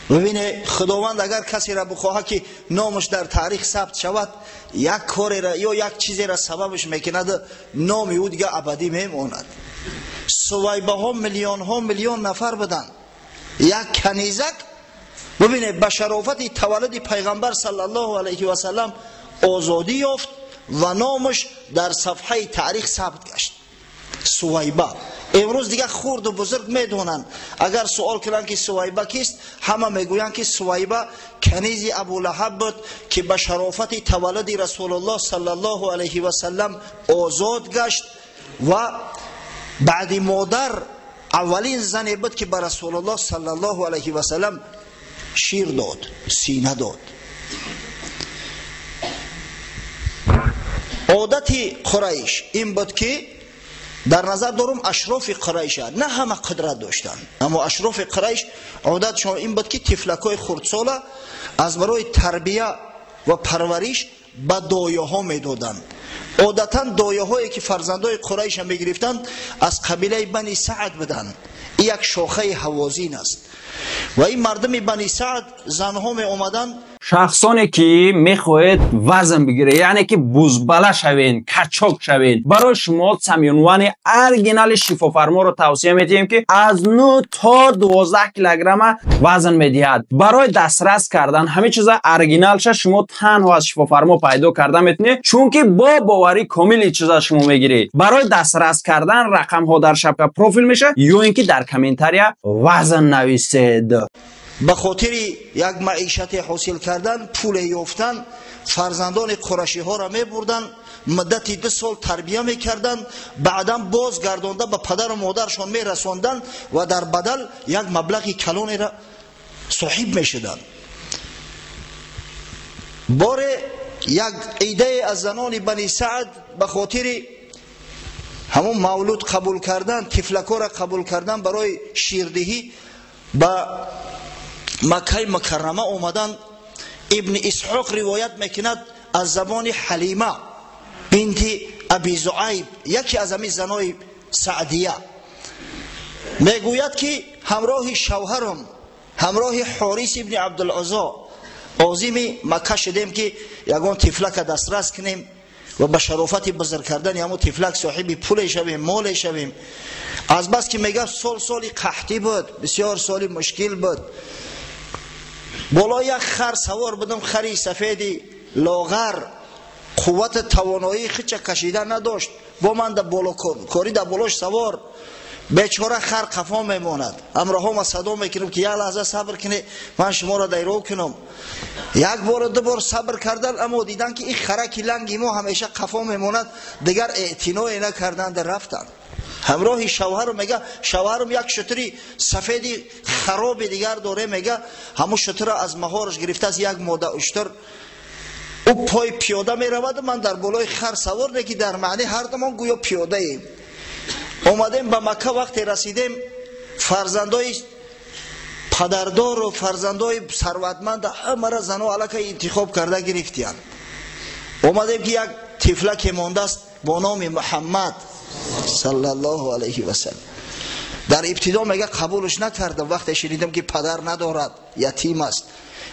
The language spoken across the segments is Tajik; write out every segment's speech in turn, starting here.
Бибине, Худованд агар касеро бихоҳад ки номаш дар таърих сабт шавад, як кореро ё як чизеро сабабаш мекунад, номи ӯ дига абадӣ мемонад. Сувайбаҳо миллионҳо миллион нафар буданд. Як канизак, бибине, ба шарофати таваллуди пайғамбар саллаллоҳу алайҳи васаллам озодӣ ёфт ва номаш дар сафҳаи таърих сабт гашт. Сувайба имрӯз дигар хурду бузург медонанд. Агар суол кунанд ки Сувайба кист, ҳама мегӯянд ки Сувайба канизи Абулаҳаб буд ки ба шарофати таваллуди Расулуллоҳ саллаллоҳу алайҳи васаллам озод гашт ва баъди модар аввалин зане буд ки ба Расулуллоҳ саллаллоҳу алайҳи васаллам шир дод, сина дод. Одати Қурайш ин буд ки дар назар дорум ашрофи Қурайша, на ҳама қудрат доштанд, аммо ашрофи Қурайш одатшон ин буд ки тифлакҳои хурдсола аз барои тарбия ва парвариш ба дояҳо медоданд. Одатан дояҳое ки фарзандои Қурайша мегирифтанд аз қабилаи Бани Саъд буданд. Ин як шохаи ҳавозин аст ва ин мардуми Бани Саъд занҳо меомаданд. Шахсоне ки мехоҳед вазн бигиред, яъне ки бузбала шавед, качок шавед, барои шумо самюнвани оригинали шифофарморо тавсия медиҳем, ки аз 9 то 12 килограмма вазн медиҳад. Барои дастрас кардан ҳамин чиза оригиналша шумо танҳо аз шифофармо пайдо карда метавонед, чунки бо боварӣ комили чиза шумо мегиред. Барои дастрас кардан рақамҳо дар шапка профил мешавад ё ин ки дар комментария вазн нависед. Ба хотири як маишате ҳосил кардан, пуле ёфтан, фарзандони қурашиҳоро мебурданд, муддати 2 сол тарбия мекарданд, баъдан боз гардонда ба падару модаршон мерасонданд ва дар бадал як маблағи калонеро соҳиб мешуданд. Боре як идае аз занони Бани Саъд ба хотири ҳамон мавлуд қабул кардан, тифлакҳоро қабул кардан барои ширдиҳӣ ба Маккаи Мукаррама омаданд. Ибни Исҳоқ ривоят мекунад аз забони Ҳалима бинти Аби Зуайб, яке аз ҳамин занои Саъдия, мегӯяд ки ҳамроҳи шавҳарам, ҳамроҳи Ҳорис ибни Абдулузо озими Макка шудем ки ягон тифлака дастрас кунем ва ба шарофати бузург кардани ҳамон тифлак соҳиби пуле шавем, моле шавем. Аз бас ки мегӯяд сол соли қаҳтӣ буд, бисёр соли мушкил буд. Боло як хар савор будам, хари сафеди лоғар, қуввати тавоноии хича кашида надошт. Бо ман дар боло кори дар болош савор, бечора хар қафо мемонад. Ҳамроҳома садо мекунам ки як лаҳза сабр кунед, ман шуморо дайров кунам. Як бору ду бор сабр кардан, аммо дидан ки ин хараки ланги мо ҳамеша қафо мемонад, дигар эътиное накарданд, рафтанд. Ҳамроҳи шавҳарам мега, шавҳарам як шутури сафеди хароби дигар доре, мега, ҳамун шутура аз маҳораш гирифтааст, як мода уштур. Ӯ пой пиёда меравад, ман дар болои хар савор, не ки дар маъни ҳардамон гӯё пиёдаем. Омадем ба Макка, вақте расидем, фарзандои падардору фарзандои сарватманд ҳамаро зано аллакай интихоб карда гирифтиянд. Омадем ки як тифлаке мондааст бо номи Муҳаммад саллаллоҳу алайҳи васаллам. Дар ибтидо мега қабулш накардам, вақте шунидам ки падар надорад, ятим аст.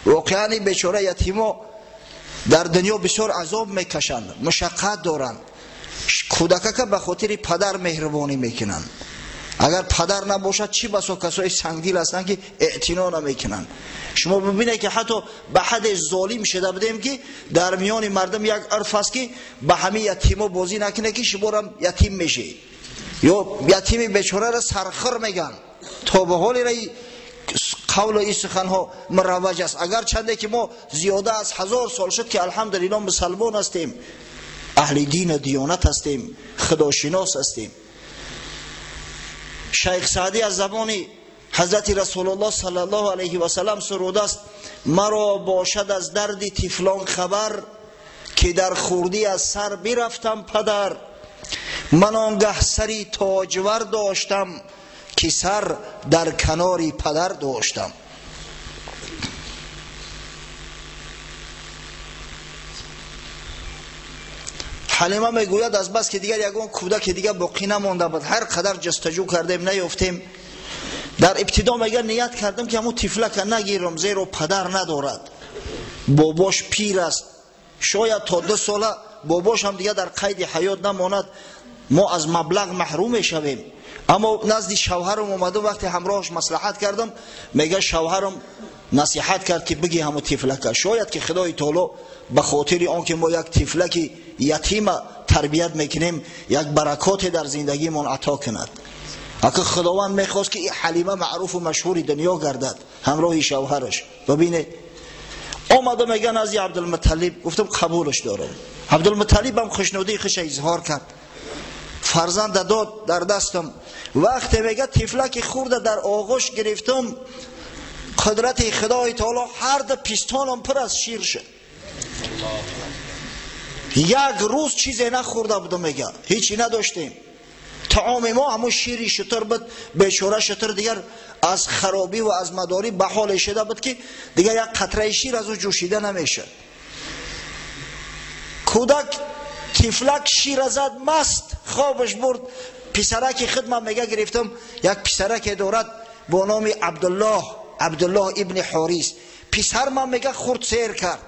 Воқеан ин бечора ятимо дар дунё бисёр азоб мекашанд, мушаққат доранд. Кӯдакака ба хотири падар меҳрубонӣ мекунанд. Агар падар набошад, чӣ басо касои сангдил ҳастанд ки эътино намекунанд. Шумо бибинед ки ҳатто ба ҳадде золим шуда будем ки дар миёни мардум як урф аст ки ба ҳамин ятимо бозӣ накунед ки шуморам ятим мешед. Ё ятими бечораро сархӯр мегӯянд. То ба ҳоле қавлу ин суханҳо муравваҷ аст. Агарчанде ки мо зиёда аз 1000 сол шуд ки алҳамдулиллоҳ мусалмон ҳастем, аҳли дину диёнат ҳастем, худошинос ҳастем. Шайх Саъдӣ аз забони ҳазрати Расулуллоҳ саллаллоҳу алайҳи васаллам сурудааст: маро бошад аз дарди тифлон хабар, ки дар хурдӣ аз сар бирафтам падар. Ман он гаҳ сари тоҷвар доштам, ки сар дар канори падар доштам. Ҳалима мегӯяд аз бас ки дигар ягон кӯдаки дигар боқӣ намонда буд, ҳар қадар ҷастаҷӯ кардем наёфтем. Дар ибтидо мега ният кардам ки ҳамун тифлака нагирам, зеро падар надорад, бобош пир аст, шояд то 2 сола бобош ҳам дига дар қайди ҳаёт намонад, мо аз маблағ маҳрум мешавем. Аммо назди шавҳарам омадам, вақте ҳамроҳаш маслиҳат кардам, мега шавҳарам насиҳат кард ки биги ҳамун тифлака, шояд ки Худои таоло ба хотири он ки мо як тифлаки ятима тарбият мекунем, як баракоте дар зиндагимон ато кунад. Ака Худованд мехост ки Ҳалима маъруфу машҳури дунё гардад ҳамроҳи шавҳараш. Бибинед, омада мега назди Абдулмуталлиб, гуфтам қабулаш дорам. Абдулмуталлиб ҳам хушнудии худша изҳор кард, фарзанда дод дар дастам. Вақте мега тифлаки хурда дар оғӯш гирифтам, қудрати Худои таоло ҳар ду пистонам пур аз шир шуд. Як рӯз чизе нахӯрда будам, мега ҳечи надоштем. Таоми мо ҳамун шири шутур буд. Бечора шутур дигар аз харобӣ ва аз мадорӣ ба ҳоле шуда буд ки дигар як қатраи шир аз ӯ ҷӯшида намешуд. Кӯдак тифлак шира зад, маст хобаш бурд. Писараки худ ман мега гирифтам, як писараке дорад бо номи Абдуллоҳ, Абдуллоҳ ибни Ҳорис. Писар ман мега хурд сер кард.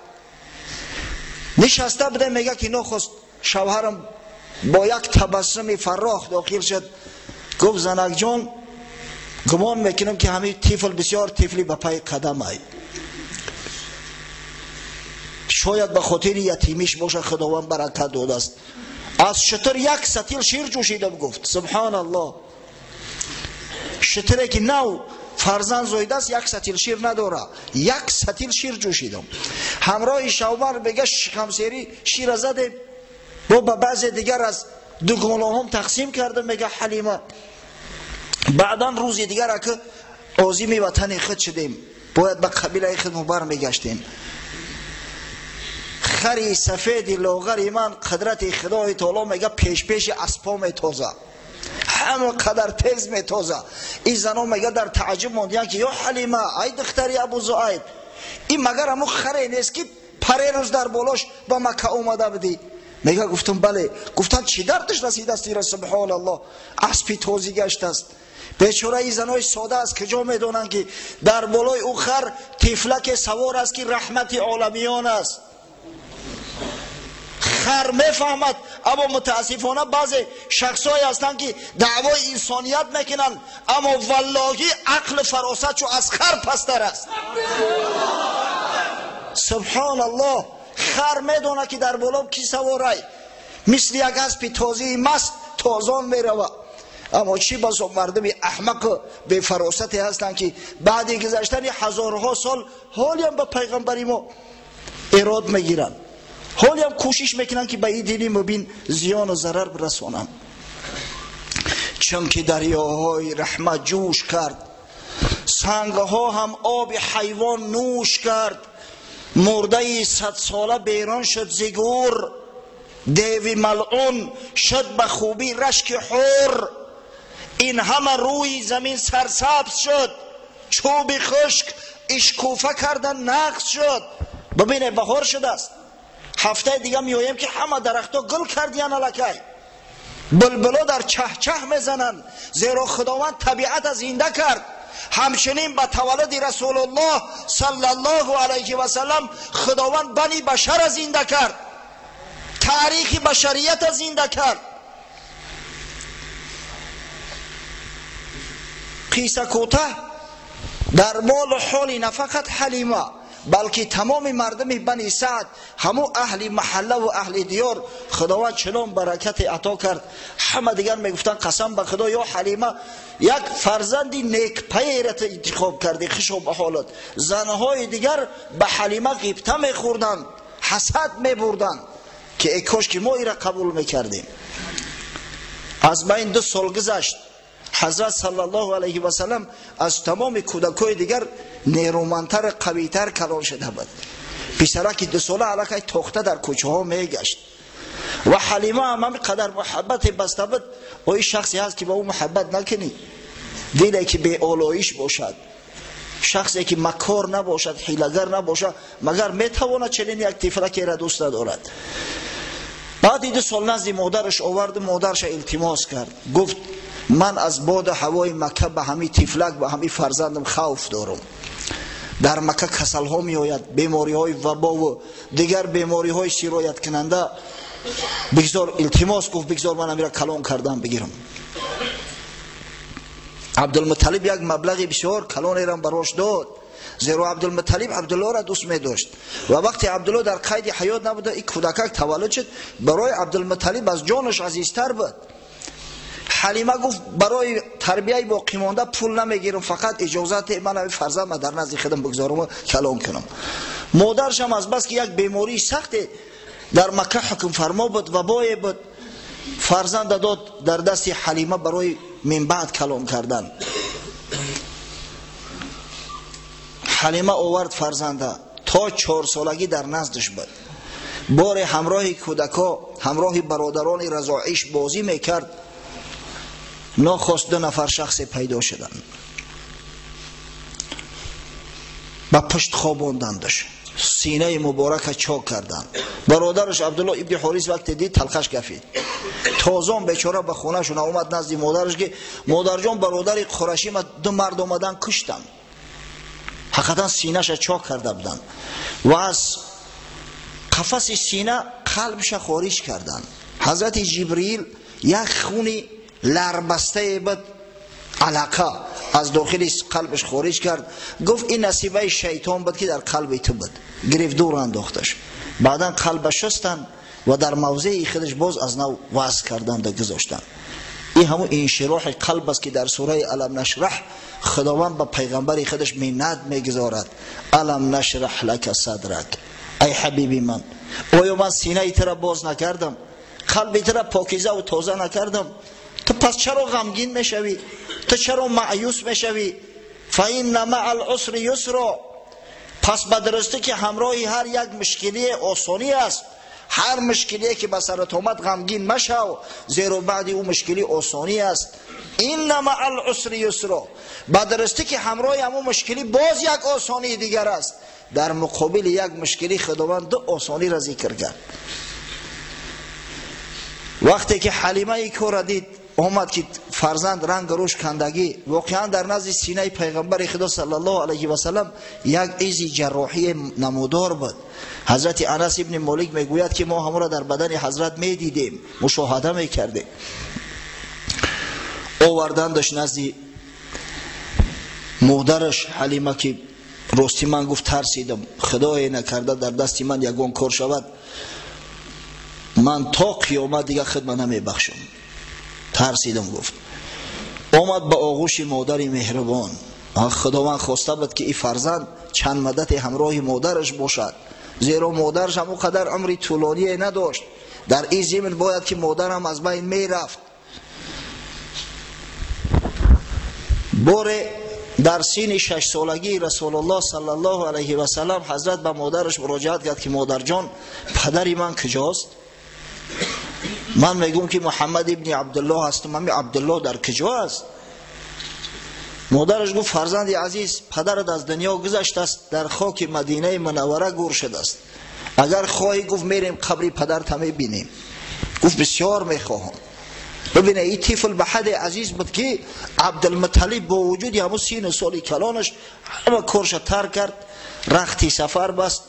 Нишаста будем, мега ки нохост шавҳарам бо як табассуми фаррох дохил шуд, гуфт занакҷон, гумон мекунам ки ҳамин тифл бисёр тифли ба пай қадам ай, шояд ба хотири ятимиш бошад, Худованд баракат додааст. Аз шутур як сатил шир ҷӯшидам, гуфт. Субҳоналлоҳ, шутуре ки нав фарзанд зоидааст як сатил шир надора, як сатил шир ҷӯшидам. Ҳамроҳи шавҳар мега шикамсерӣ шира задем, бо ба баъзе дигар аз дугонаҳом тақсим кардам, мега Ҳалима. Баъдан рӯзи дигар ака озими ватани худ шудем, бояд ба қабилаи худ бармегаштем. Хари сафеди лоғари ман қудрати Худои таоло мега пешпеши аспо метоза, ҳама қадар тез метоза. Ин зано мега дар тааҷҷуб мондиянд ки ё Ҳалима, ай духтари Абу Зуайб, ин магар ҳамун харе нест ки паре рӯз дар болош ба Макка омада будӣ? Мега гуфтам бале. Гуфтам чӣ дардаш расидааст ира? Субҳоналлоҳ, аспи тозӣ гаштааст. Бечора ин занои сода аз куҷо медонанд ки дар болои ӯ хар тифлаке савор аст ки раҳмати оламиён аст. Хар мефаҳмад, аммо мутаассифона баъзе шахсҳое ҳастанд ки даъвои инсоният мекунанд, аммо валлоҳи ақлу фаросатшо аз хар пасттар аст. Субҳоналлоҳ, хар медонад ки дар боло ки саворай, мисли як аспи тозии маст тозон мерава. Аммо чӣ басо мардуми аҳмақу бефаросате ҳастанд ки баъди гузаштани ҳазорҳо сол ҳолиам ба пайғамбари мо эрод мегиранд, ҳолиам кӯшиш мекунанд ки ба ин дини мубин зиёну зарар бирасонанд. Чунки дарёҳои раҳмат ҷӯш кард, сангҳо ҳам оби ҳайвон нӯш кард, мурдаи 100 сола берон шуд зи гӯр, деви малъун шуд ба хубӣ рашки ҳур. Ин ҳама рӯи замин сарсабз шуд, чӯби хушк ишкуфа карда нақс шуд. Бибине, баҳор шудааст. Ҳафтаи дига меоем ки ҳама дарахтҳо гул кардиян, аллакай булбуло дар чаҳчаҳ мезананд, зеро Худованд табиата зинда кард. Ҳамчунин ба таваллуди Расулуллоҳ саллаллоҳу алайҳи васаллам Худованд бани башара зинда кард, таърихи башарията зинда кард. Қисса кӯтаҳ, дар молу ҳоли на фақат Ҳалима, балки тамоми мардуми бани Саъд, ҳамун аҳли маҳалла ва аҳли диёр, Худованд чунон баракате ато кард, ҳама дигар мегуфтанд қасам ба Худо, ё Ҳалима, як фарзанди некпайра интихоб кардӣ, хушо ба ҳолат. Занҳои дигар ба Ҳалима ғибта мехӯрданд, ҳасад мебурданд ки э кош ки мо ира қабул мекардем. Аз байн 2 сол гузашт. Ҳазрат саллаллоҳу алайҳи васаллам аз тамоми кӯдакҳои дигар нерӯмандтар, қавитар калон шуда буд. Писараки 2 сола аллакай тохта дар кӯчаҳо мегашт ва Ҳалима ҳам ҳамин қадар муҳаббате баста буд. Ои шахсе ҳаст ки ба ӯ муҳаббат накунӣ, диле ки беолоиш бошад, шахсе ки макор набошад, ҳилагар набошад, магар метавонад чунин як тифлакеро дӯст надорад? Баъди 2 сол назди модараш оварду, модарша илтимос кард, гуфт Ман аз боду ҳавои Макка ба ҳамин тифлак, ба ҳамин фарзандам хавф дорам. Дар Макка касалҳо меояд, бемориҳои вабову дигар бемориҳои сирояткунанда. Бигзор, илтимос, гуфт, бигзор ман амира калон кардан бигирам. Абдулмуталиб як маблағи бисёр калонерам барош дод, зеро Абдулмуталиб Абдуллоро дӯст медошт ва вақте Абдулло дар қайди ҳаёт набуда, ин кӯдакак таваллуд шуд, барои Абдулмуталиб аз ҷонаш азизтар буд. Ҳалима гуфт, барои тарбияи боқимонда пул намегирам, фақат иҷозат ман ҳамин фарзандма дар назди худам бигзорам, калон кунам. Модаршам аз бас ки як бемории сахте дар Макка ҳукмфармо буд, вабое буд, фарзанда дод дар дасти Ҳалима барои минбаъд калон кардан. Ҳалима овард фарзанда, то 4 солагӣ дар наздаш буд. Боре ҳамроҳи кӯдако, ҳамроҳи бародарони разоиш бозӣ мекард. Нохост ду нафар шахсе пайдо шуданд, ба пушт хобондандаш, синаи муборака чок карданд. Бародараш Абдулло ибни Ҳорис вақте дид, талхаш гафид. Тозон бечора ба хонашон омад, назди модараш, ки модарҷон, бародари қурашима ду мард омадан, куштанд. Ҳақиқатан синаша чок карда буданд ва аз қафаси сина қалбша хориҷ карданд. Ҳазрати Ҷибриил як хуни ларбастае буд, алақа, аз дохили қалбаш хориҷ кард. Гуфт, ин насибаи шайтон буд, ки дар қалби ту буд. Гирифт, дур андохташ. Баъдан қалба шустанд ва дар мавзеи худаш боз аз нав вазъ карданда гузоштанд. Ин ҳамун иншироҳи қалб аст, ки дар сураи Алам нашраҳ Худованд ба пайғамбари худаш миннат мегузорад: Алам нашраҳ лака садрак, ай ҳабиби ман, оё ман синаи тура боз накардам, қалби тура покиза ва тоза накардам? Ту пас чаро ғамгин мешавӣ? Ту чаро маъюс мешавӣ? Фаинна маа алусри юсро. Пас ба дурустӣ ки ҳамроҳи ҳар як мушкилие осонӣ аст. Ҳар мушкилие ки ба сарат омад, ғамгин машав, зеро баъди ӯ мушкилӣ осонӣ аст. Инна маа алусри юсро. Ба дурустӣ ки ҳамроҳи ҳамун мушкилӣ боз як осонии дигар аст. Дар муқобили як мушкилӣ Худованд ду осониро зикр кард. Вақте ки Ҳалимаи кора дид, омад, ки фарзанд ранг рӯш кандагӣ, воқеан дар назди синаи пайғамбари Худо саллаллоҳу алайҳи васалам як изи ҷарроҳии намудор буд. Ҳазрати Анас ибни Молик мегӯяд, ки мо ҳамонро дар бадани ҳазрат медидем, мушоҳада мекардем. Овардандаш назди модараш Ҳалима, ки рости ман, гуфт, тарсидам, худое накарда дар дасти ман ягон кор шавад, ман то қиёмат дига хидма намебахшам. Тарсидам, гуфт. Омад ба оғӯши модари меҳрубон. Худованд хоста буд, ки ин фарзанд чанд муддате ҳамроҳи модараш бошад, зеро модараш ҳамон қадар умри тӯлоние надошт. Дар ин зимн бояд ки модарам аз байн мерафт. Боре дар синни 6 солагии Расулуллоҳ саллаллоҳу алайҳи васалам ҳазрат ба модараш муроҷиат кард, ки модарҷон, падари ман куҷост? Ман мегӯм, ки Муҳаммад ибни Абдуллоҳ ҳастам. Ами Абдуллоҳ дар куҷо аст? Модараш гуфт: фарзанди азиз, падарат аз дунё гузаштааст, дар хоки Мадинаи Мунаввара гур шудааст. Агар хоҳӣ, гуфт, мерем, қабри падарта мебинем. Гуфт: бисёр мехоҳам. Бибине, ин тифл ба ҳадде азиз буд, ки Абдулмуталиб бо вуҷуди ҳамун сину соли калонаш ҳама корша тарк кард, рахти сафар баст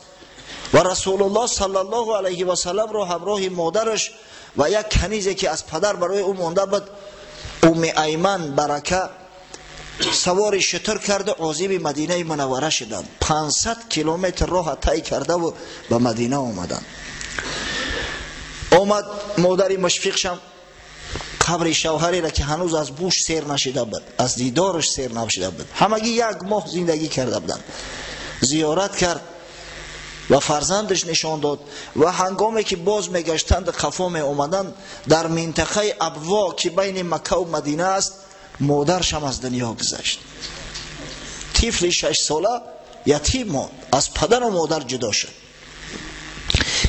ва Расулуллоҳ саллаллоҳу алайҳи васалламро ҳамроҳи модараш ва як канизе, ки аз падар барои ӯ монда буд, Умми Айман Барака, савори шутур карда, озими Мадинаи Мунаввара шуданд. 500 километр роҳа тай кардаву ба Мадина омаданд. Омад, модари мушфиқшам қабри шавҳареро, ки ҳанӯз аз буш сер нашида буд, аз дидораш сер нашида буд, ҳамагӣ як моҳ зиндагӣ карда буданд, зиёрат кард ва фарзандаш нишон дод. Ва ҳангоме ки боз мегаштанд, қафо меомаданд, дар минтақаи Абво, ки байни Маккаву Мадина аст, модаршам аз дунё гузашт. Тифли 6 сола ятим монд, аз падару модар ҷудо шуд.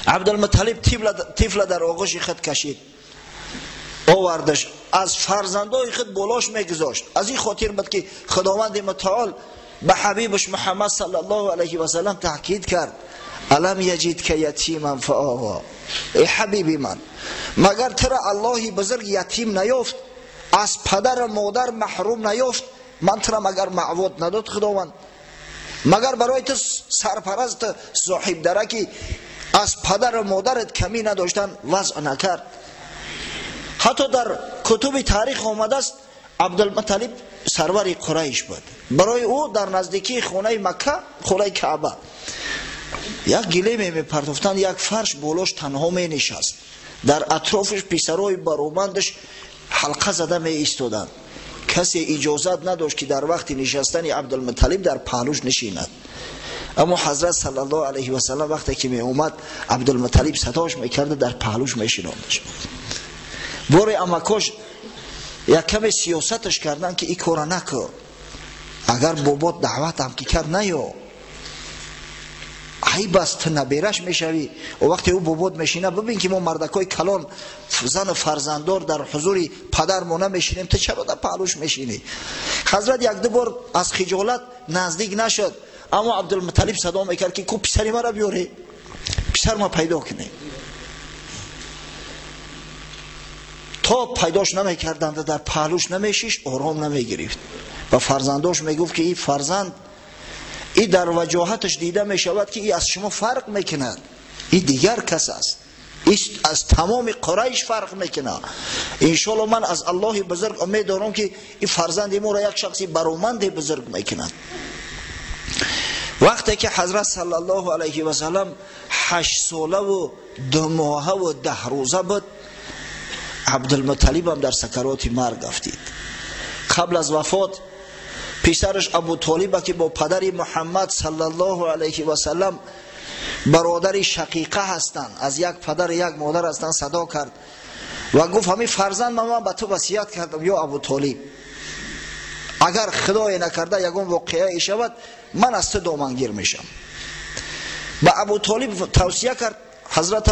Абдулмуталиб тифла дар оғӯши худ кашид, овардаш, аз фарзандои худ болош мегузошт. Аз ин хотир буд, ки Худованди Мутаол ба ҳабибаш Муҳаммад саллаллоҳу алайҳи васалам таъкид кард: Алам яҷидка ятиман фаова. Эй ҳабиби ман, магар тура Аллоҳи бузург ятим наёфт? аз падару модар маҳрум наёфт, ман тура магар маъвод надод Худованд? Магар барои ту сарпараст соҳибдараки аз падару модарат камӣ надоштан вазъ накард? Ҳатто дар кутуби таърих омадааст, Абдулмуталиб сарвари Қурайш буд. Барои ӯ дар наздикии хонаи Макка, хонаи Каъба, як гилеме мепартофтанд, як фарш болош танҳо менишаст. Дар атрофаш писарои баромандаш ҳалқа зада меистоданд. Касе иҷозат надошт, ки дар вақти нишастани Абдулмуталиб дар паҳлӯш нишинад. Аммо ҳазрат саллаллоҳу алайҳи васаллам вақте ки меомад, Абдулмуталиб садош мекарда, дар паҳлӯш мешинондаш. Боре амакош як каме сиёсаташ карданд, ки ин кора накун, агар бобот даъватам ки кард, наё, айб аст, ту набераш мешавӣ. Вақте ӯ бобот мешина, бибин ки мо мардакҳои калон, зану фарзанддор дар ҳузури падармо намешинем, ту чаро дар паҳлӯш мешинӣ? Ҳазрат як-ду бор аз хиҷолат наздик нашуд, аммо Абдулмуталиб садо мекард, ки ку писари маро биёре, писар ма пайдо кунем. То пайдош намекарданд, дар паҳлӯш намешишт, ором намегирифт. Ба фарзандош мегуфт, ки ин фарзанд и дар ваҷоҳаташ дида мешавад, ки и аз шумо фарқ мекунад, и дигар кас аст, и аз тамоми Қурайш фарқ мекунад. Иншоалло ман аз Аллоҳи бузург умед дорам, ки и фарзанди моро як шахси бароманде бузург мекунад. Вақте ки ҳазрат саллаллоҳу алайҳи васаллам 8 солаву 2 моҳаву 10 рӯза буд, Абдулмуталибам дар сакароти марг афтид. Қабл аз вафот писараш Абу Толиба, ки бо падари Муҳаммад саллаллоҳу алайҳи васаллам бародари шақиқа ҳастанд, аз як падар як модар ҳастанд, садо кард ва гуфт: ҳамин фарзанд ман ба ту васият кардам, ё Абу Толиб, агар худое накарда ягон воқеае шавад, ман аз ту домангир мешам. Ба Абу Толиб тавсия кард, ҳазрат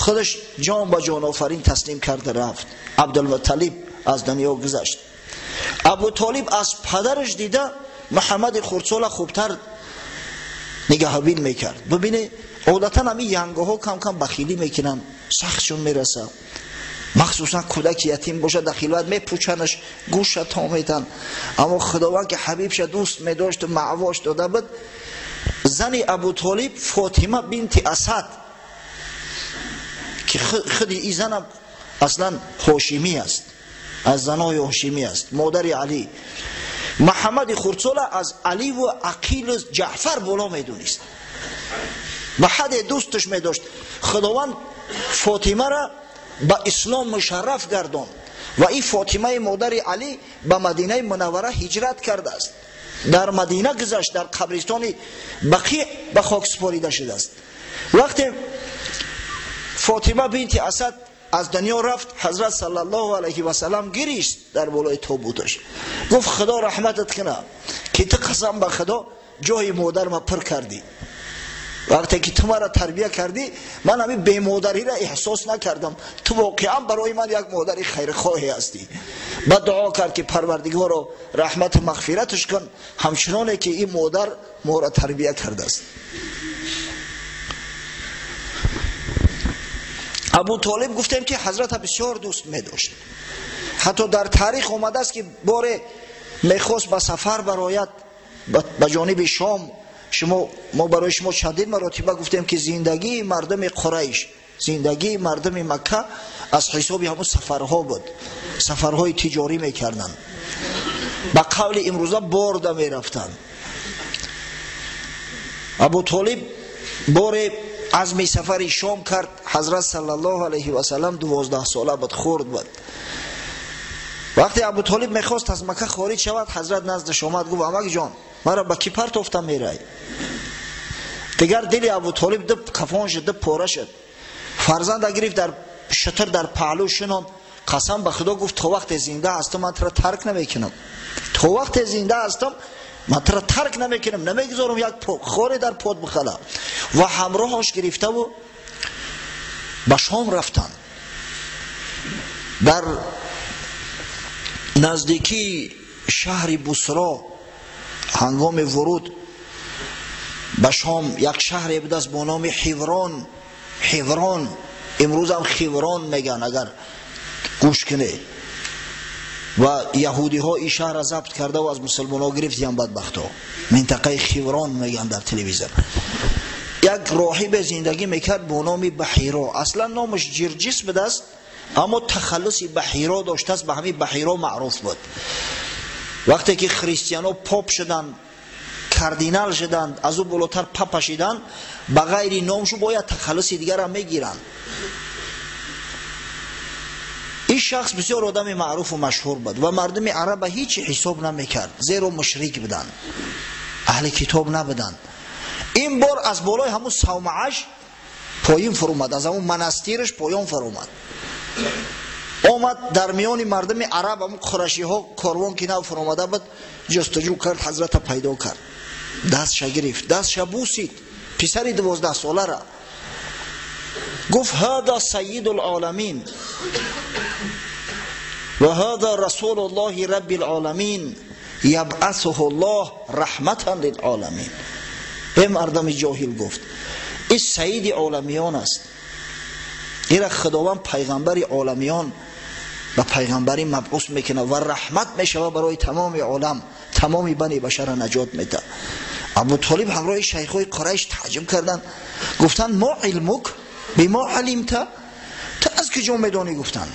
худаш ҷон ба ҷонофарин таслим карда рафт. Абдулмуталиб аз дунё гузашт. Абу Толиб аз падараш дида Муҳаммади хурдсола хубтар нигаҳбин мекард. Бибине, одатан ҳамин янгоҳо кам-кам бахилӣ мекунанд, сахтшон мерасад. Махсусан кӯдаки ятим бошад, дар хилват мепӯчанаш, гӯша то метан. Аммо Худованд, ки ҳабибша дӯст медошт, маъвош дода буд, зани Абу Толиб Фотима бинти Асад, ки худи ин занам аслан ҳошимӣ аст, аз занои ҳошимӣ аст, модари Алӣ, Муҳаммади хурдсола аз Аливу Ақилу Ҷаъфар боло медонист, ба ҳадде дӯсташ медошт. Худованд Фотимара ба ислом мушарраф гардонд ва ин Фотимаи модари Алӣ ба Мадинаи Мунаввара ҳиҷрат кардааст. Дар Мадина гузашт, дар қабристони Бақиъ ба хок супорида шудааст. Вақте Фотима бинти Асад аз дунё рафт, ҳазрат саллаллоҳу алайҳи васаллам гирист дар болои тобуташ, гуфт: Худо раҳматат кунад, ки ту қасам ба Худо ҷои модарма пур кардӣ. Вақте ки ту маро тарбия кардӣ, ман ҳамин бемодариро эҳсос накардам, ту воқеан барои ман як модари хайрхоҳе ҳастӣ. Баъд дуо кард, ки Парвардигоро раҳмату мағфираташ кун, ҳамчуноне ки ин модар моро тарбия кардааст. Абу Толиб гуфтем, ки ҳазрата бисёр дӯст медошт. Ҳатто дар таърих омадааст, ки боре мехост ба сафар барояд ба ҷониби Шом. Мо барои шумо чандин маротиба гуфтем, ки зиндагии мардуми Қурайш, зиндагии мардуми Макка аз ҳисоби ҳамун сафарҳо буд, сафарҳои тиҷорӣ мекарданд, ба қавли имрӯза борда мерафтанд. Абу Толиб боре азми сафари Шом кард. Ҳазрат саллаллоҳу алайҳи васаллам 12 сола буд, хурд буд. Вақте Абу Толиб мехост аз Макка хориҷ шавад, ҳазрат наздаш омад, гуфт: амакҷон, маро ба кӣ партофта мерай? Дигар дили Абу Толиб ду кафон шуд, ду пора шуд. Фарзанда гирифт, дар шутур дар паҳлӯ шинонд. Қасам ба Худо гуфт: то вақте зинда ҳастам, ман туро тарк намекунам. То вақте зинда ҳастам, ман туро тарк намекунам, намегузорам як хоре дар под бихала. Ва ҳамроҳаш гирифтаву ба Шом рафтанд. Дар наздикии шаҳри Бусро, ҳангоми вуруд ба Шом, як шаҳре будааст бо номи Ҳиврон. Ҳиврон, имрӯзам Хиврон мегӯянд, агар гӯш кунед. ва яҳудиҳо ин шаҳрро забт карда ва аз мусулмонҳо гирифтиян бадбахтҳо. Минтақаи Хеврон мегӯянд дар телевизор. Як роҳибе зиндагӣ мекард бо номи Баҳиро. Аслан номаш Ҷирҷис будааст, аммо тахаллуси Баҳиро доштааст, ба ҳамин Баҳиро маъруф буд. Вақте ки христианҳо поп шуданд, кардинал шуданд, аз ӯ болотар папа шиданд, ба ғайри номшу бояд тахаллуси дигарам мегиранд. Ин шахс бисёр одами маъруфу машҳур буд ва мардуми араба ҳеҷ ҳисоб намекард, зеро мушрик буданд, аҳли китоб набуданд. Ин бор аз болои ҳамун савмааш поин фуромад, аз ҳамун монастираш поён фуромад. Омад дар миёни мардуми араб, ҳамун қурашиҳо корвон ки нав фуромада буд, ҷустуҷӯ кард, ҳазрата пайдо кард, дастша гирифт, дастша бусид, писари 12 солара. Гуфт: ҳада сайиду лоламин ва ҳада расулу ллоҳи рабби лоламин ябъасуҳу ллоҳ раҳматан лилоламин. Э мардами ҷоҳил, гуфт, ин саиди оламиён аст, ира худованд пайғамбари оламиён ба пайғамбарӣ мабъус мекунад ва раҳмат мешавад барои тамоми олам, тамоми бани башара наҷот медиҳад. Абутолиб ҳамроҳи шайхҳои Қурайш таъҷуб карданд, гуфтанд: мо илмук бимо алимта, ту аз куҷо медонӣ? Гуфтанд.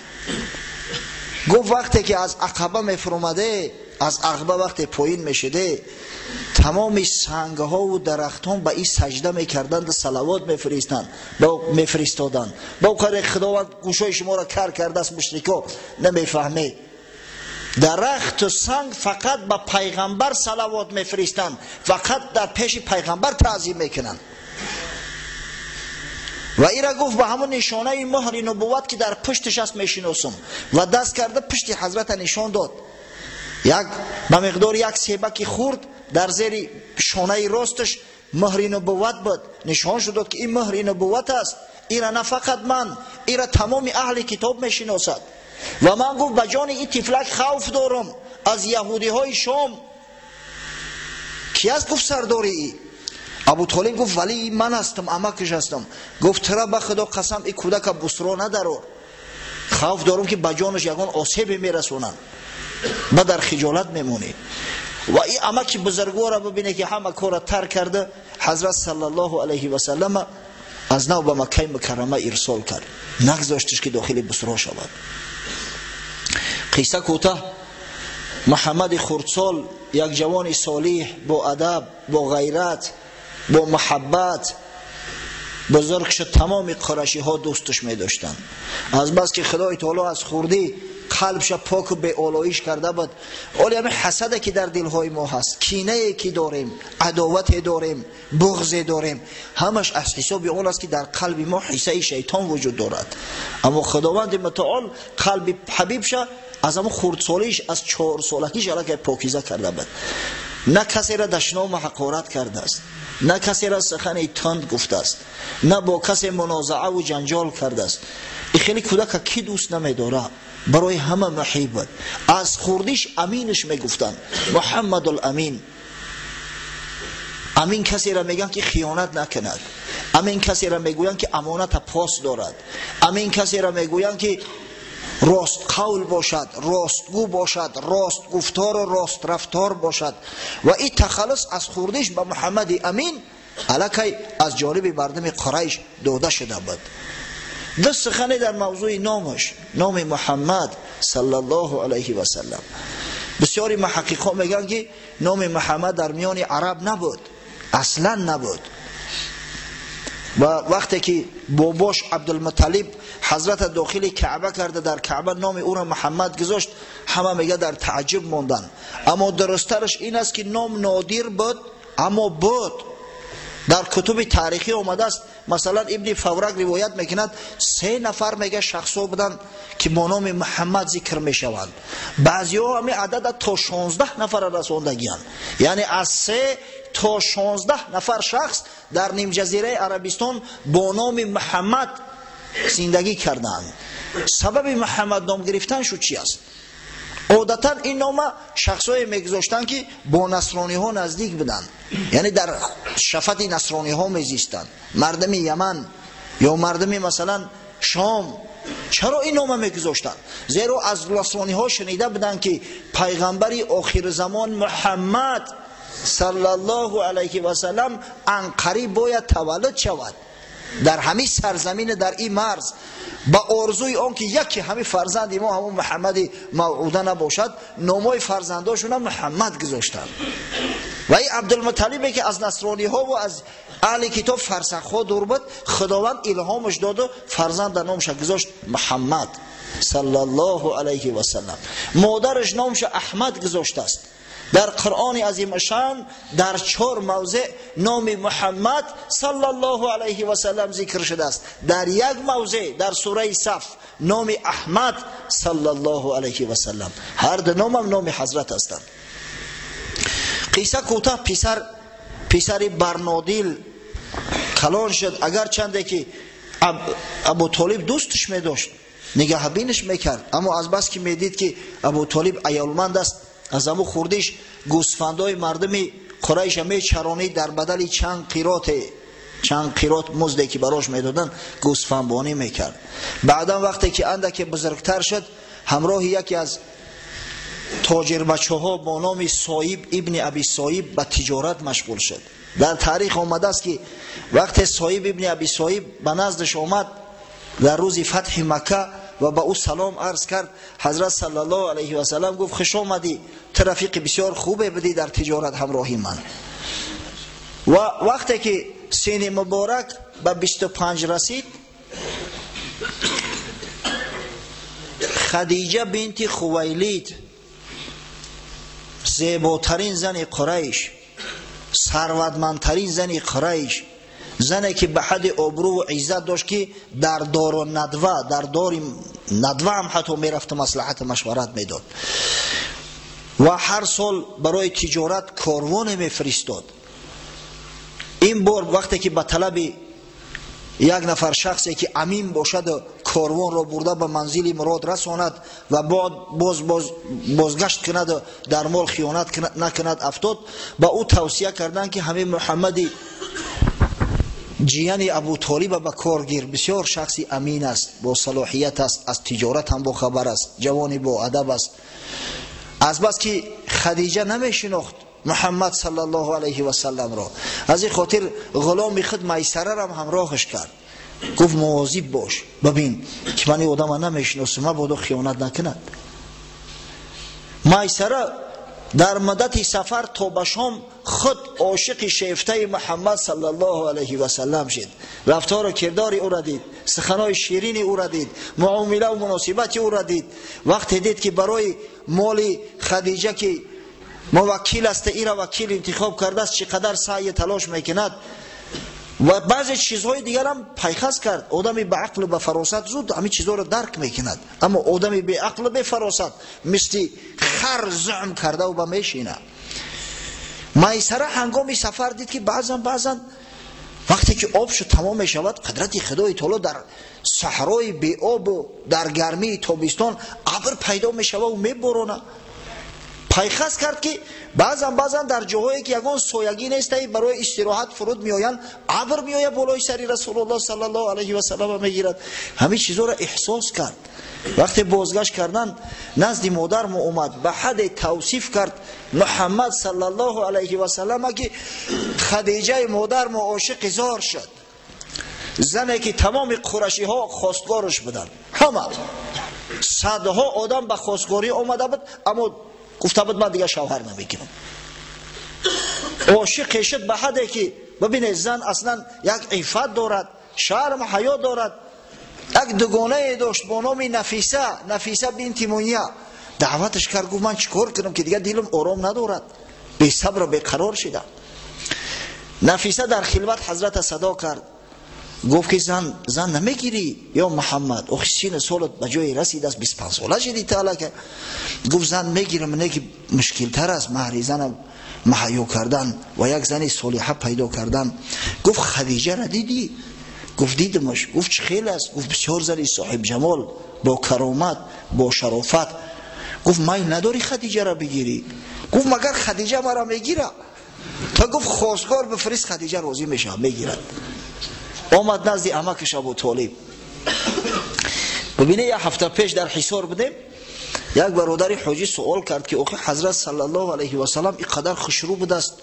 Гуфт: вақте ки аз Ақаба мефуромаде, аз Ақба вақте поин мешуде, тамоми сангҳову дарахтон ба ин саҷда мекарданд, салавот мефиристоданд. Ба қадре Худованд гӯшҳои шуморо кар кардааст, мушрико намефаҳмед. Дарахту санг фақат ба пайғамбар салавот мефиристанд, фақат дар пеши пайғамбар таъзим мекунанд. Ва ира гуфт: ба ҳамон нишонаи муҳри нубувват ки дар пушташ аст мешиносам. Ва даст карда пушти ҳазрата нишон дод. Як ба миқдори як себаки хурд дар зери шонаи росташ муҳри нубувват буд. Нишон шуд ки ин муҳри нубувват аст, ира на фақат ман, ира тамоми аҳли китоб мешиносад. Ва ман, гуфт, ба ҷони ин тифлак хавф дорам аз яҳудиҳои Шом. Ки аст, гуфт, сардори ӣ? Абутолиб гуфт: валии ман ҳастам, амакаш ҳастам. Гуфт: тура ба Худо қасам, ин кӯдака бусро надарор, хавф дорам ки ба ҷонаш ягон осебе мерасонанд, ба дар хиҷолат мемонӣ. Ва ин амаки бузургвора бибине ки ҳама корро тарк карда, ҳазрат саллаллоҳу алайҳи васаллама аз нав ба Маккаи Мукаррама ирсол кард, нагзоштиш ки дохили бусро шавад. Қисса кӯтаҳ. Муҳаммади хурдсол, як ҷавони солиҳ, бо адаб, бо ғайрат, бо муҳаббат бузург шуд. Тамоми қурашиҳо дӯсташ медоштанд, аз бас ки Худои таоло аз хурдӣ қалбша поку беолоиш карда буд. Оли ҳамин ҳасаде ки дар дилҳои мо ҳаст, кинае ки дорем, адовате дорем, буғзе дорем, ҳамаш аз ҳисоби он аст ки дар қалби мо ҳиссаи шайтон вуҷуд дорад. Аммо Худованди мутаол қалби ҳабибша аз ҳамон хурдсолиш, аз 4 солагиш аллакай покиза карда буд. На касеро дашному ҳақорат кардааст, на касеро сухани тунд гуфтааст, на бо касе мунозааву ҷанҷол кардааст. И хеле кӯдака кӣ дӯст намедорад? Барои ҳама муҳиб буд. Аз хурдиш аминаш мегуфтанд, Муҳаммадул Амин. Амин касеро мегӯянд ки хиёнат накунад, амин касеро мегӯянд ки амоната пос дорад, амин касеро мегӯянд ки рост қавл бошад, ростгӯ бошад, рост гуфтору рост рафтор бошад. Ва ин тахаллус аз хурдиш ба Муҳаммади Амин аллакай аз ҷониби мардуми Қурайш дода шуда буд. Ду сухане дар мавзӯи номаш, номи Муҳаммад саллаллоҳу алайҳи васаллам. Бисёри муҳаққиқҳо мегӯянд ки номи Муҳаммад дар миёни араб набуд, аслан набуд. Ва вақте ки бобош Абдулмуталиб ҳазрата дохили Каъба карда, дар Каъба номи ӯро Муҳаммад гузошт, ҳама мега дар таъҷуб монданд. Аммо дурусттараш ин аст ки ном нодир буд, аммо буд. Дар кутуби таърихӣ омадааст, масалан Ибни Фаврак ривоят мекунад, 3 нафар мега шахсҳо буданд ки бо номи Муҳаммад зикр мешаванд. Баъзеҳо ҳамин адада то 16 нафара расондагиянд. Яъне аз 3 то 16 нафар шахс дар нимҷазираи Арабистон бо номи Муҳаммад зиндагӣ карданд. Сабаби Муҳаммад ном гирифтан шу чи аст? Одатан ин нома шахсҳое мегузоштанд ки бо насрониҳо наздик буданд, яъне дар шафати насрониҳо мезистанд, мардуми Яман ё мардуми масалан Шом. Чаро ин нома мегузоштанд? Зеро аз насрониҳо шунида буданд, ки пайғамбари охирзамон Муҳаммад саллаллоҳу алайҳи васаллам анқариб бояд таваллуд шавад дар ҳамин сарзамин, дар ин марз. Ба орзуи он ки яке ҳамин фарзанди мо ҳамон Муҳаммади мавъуда набошад, номҳои фарзандошона Муҳаммад гузоштанд. Ва ин Абдулмуталибе ки аз насрониҳо ва аз аҳли китоб фарсахҳо дур буд, Худованд илҳомаш доду фарзанда номша гузошт Муҳаммад саллаллоҳу алайҳи васаллам. Модараш номша Аҳмад гузоштааст. Дар Қуръони азимушшаън дар 4 мавзеъ номи Муҳаммад саллаллоҳу алайҳи васаллам зикр шудааст. Дар як мавзеъ дар сураи Саф номи Аҳмад саллаллоҳу алайҳи васаллам. Ҳар ду номам номи ҳазрат ҳастанд. Қисса кӯтоҳ, писари Барнодил калон шуд. Агарчанде ки Абутолиб дӯсташ медошт, нигаҳбинаш мекард, аммо аз бас ки медид ки Абутолиб аёлманд аст, аз ҳамун хурдиш гӯсфандои мардуми Қурайша мечаронид, дар бадали чанд қирот музде ки барош медоданд гӯсфандбонӣ мекард. Баъдан вақте ки андаке бузургтар шуд, ҳамроҳи яке аз тоҷирбачаҳо бо номи Соиб ибни Аби Соиб ба тиҷорат машғул шуд. Дар таърих омадааст ки вақте Соиб ибни Аби Соиб ба наздаш омад дар рӯзи фатҳи Макка ва ба ӯ салом арз кард, ҳазрат саллаллоҳу алайҳи васаллам гуфт: хуш омадӣ, ту рафиқи бисёр хубе будӣ дар тиҷорат ҳамроҳи ман. Ва вақте ки сини муборак ба 25 расид, Хадиҷа бинти Хувайлид, зеботарин зани Қурайш, сарватмандтарин зани Қурайш, зане ки ба ҳадди обрӯву иззат дошт ки дар дору надва, дар дори надва ҳам ҳатто мерафту маслиҳату машварат медод ва ҳар сол барои тиҷорат корвоне мефиристод. Ин бор вақте ки ба талаби як нафар шахсе ки амин бошаду корвонро бурда ба манзили мурод расонад ва бозгашт кунаду дар мол хиёнат накунад афтод, ба ӯ тавсия карданд ки ҳамин Муҳаммади ҷияни Абутолиба ба кор гир, бисёр шахси амин аст, бо салоҳият аст, аз тиҷорат ҳам бохабар аст, ҷавони боадаб аст. Аз бас ки Хадиҷа намешинохт Муҳаммад саллаллоҳу алайҳи васалламро, аз ин хотир ғуломи худ Майсарарам ҳамроҳаш кард. Гуфт: мувозиб бош, бибин ки ман ин одама намешиносам, мабодо хиёнат накунад. Майсара дар муддати сафар то ба Шом худ ошиқи шефтаи Муҳаммад саллаллоҳу алайҳи васаллам шуд. Рафтору кирдори ӯро дид, суханои ширини ӯро дид, муомилаву муносибати ӯро дид. Вақте дид ки барои моли Хадиҷа ки муваккил аст, ира вакил интихоб кардааст, чӣ қадар саъю талош мекунад ва баъзе чизҳои дигарам пайхас кард. Одами ба ақлу ба фаросат зуд ҳамин чизҳоро дарк мекунад, аммо одами беақлу бефаросат мисли хар зуъм кардаву ба мешинад. Майсара ҳангоми сафар дид ки баъзан вақте ки об шуд тамом мешавад, қудрати Худои таоло дар саҳрои беобу дар гармии тобистон абр пайдо мешавад ва меборонад. Пайхас кард ки баъзан дар ҷоҳое ки ягон соягӣ нестаи барои истироҳат фуруд меоянд, абр меояд болои сари Расулуллоҳ саллаллоҳу алайҳи васаллам мегирад. Ҳамин чизҳоро эҳсос кард. Вақте бозгашт карданд, назди модармо омад, ба ҳадде тавсиф кард Муҳаммад саллаллоҳу алайҳи васаллам ки Хадиҷаи модармо ошиқи зор шуд. Зане ки тамоми қурашиҳо хостгораш буданд, ҳама садҳо одам ба хостгорӣ омада буд, аммо гуфта буд ман дигар шавҳар намекунам. Ошиқе шуд ба ҳадде ки бибинед, зан аслан як иффат дорад, шарм ҳаё дорад. Як дугонае дошт бо номи Нафиса, Нафиса бинти Муния. Даъваташ кард, гуфт: ман чӣ кор кунам ки дигар дилам ором надорад, бесабру беқарор шидам. Нафиса дар хилват ҳазрата садо кард, гуфт ки зан намегирӣ ё Муҳаммад, охи сину солат ба ҷое расидааст, 25 сола шидӣ та аллакай. Гуфт: зан мегирам, не ки мушкилтар аст маҳри занам маҳайё кардан ва як зани солиҳа пайдо кардан. Гуфт: Хадиҷаро дидӣ? Гуфт: дидамаш. Гуфт: чӣ хел аст? Гуфт: бисёр зани соҳибҷамол, бо каромат, бо шарофат. Гуфт: майл надорӣ Хадиҷаро бигирӣ? Гуфт: магар Хадиҷа маро мегира? Та гуфт: хостгор бифирист, Хадиҷа розӣ мешавад, мегирад. Омад назди амакаш Абутолиб. Бубинед, як ҳафта пеш дар Ҳисор будем, як бародари ҳоҷӣ суол кард, ки охи ҳазрат саллаллоҳу алайҳи васаллам ин қадар хушрӯ будааст,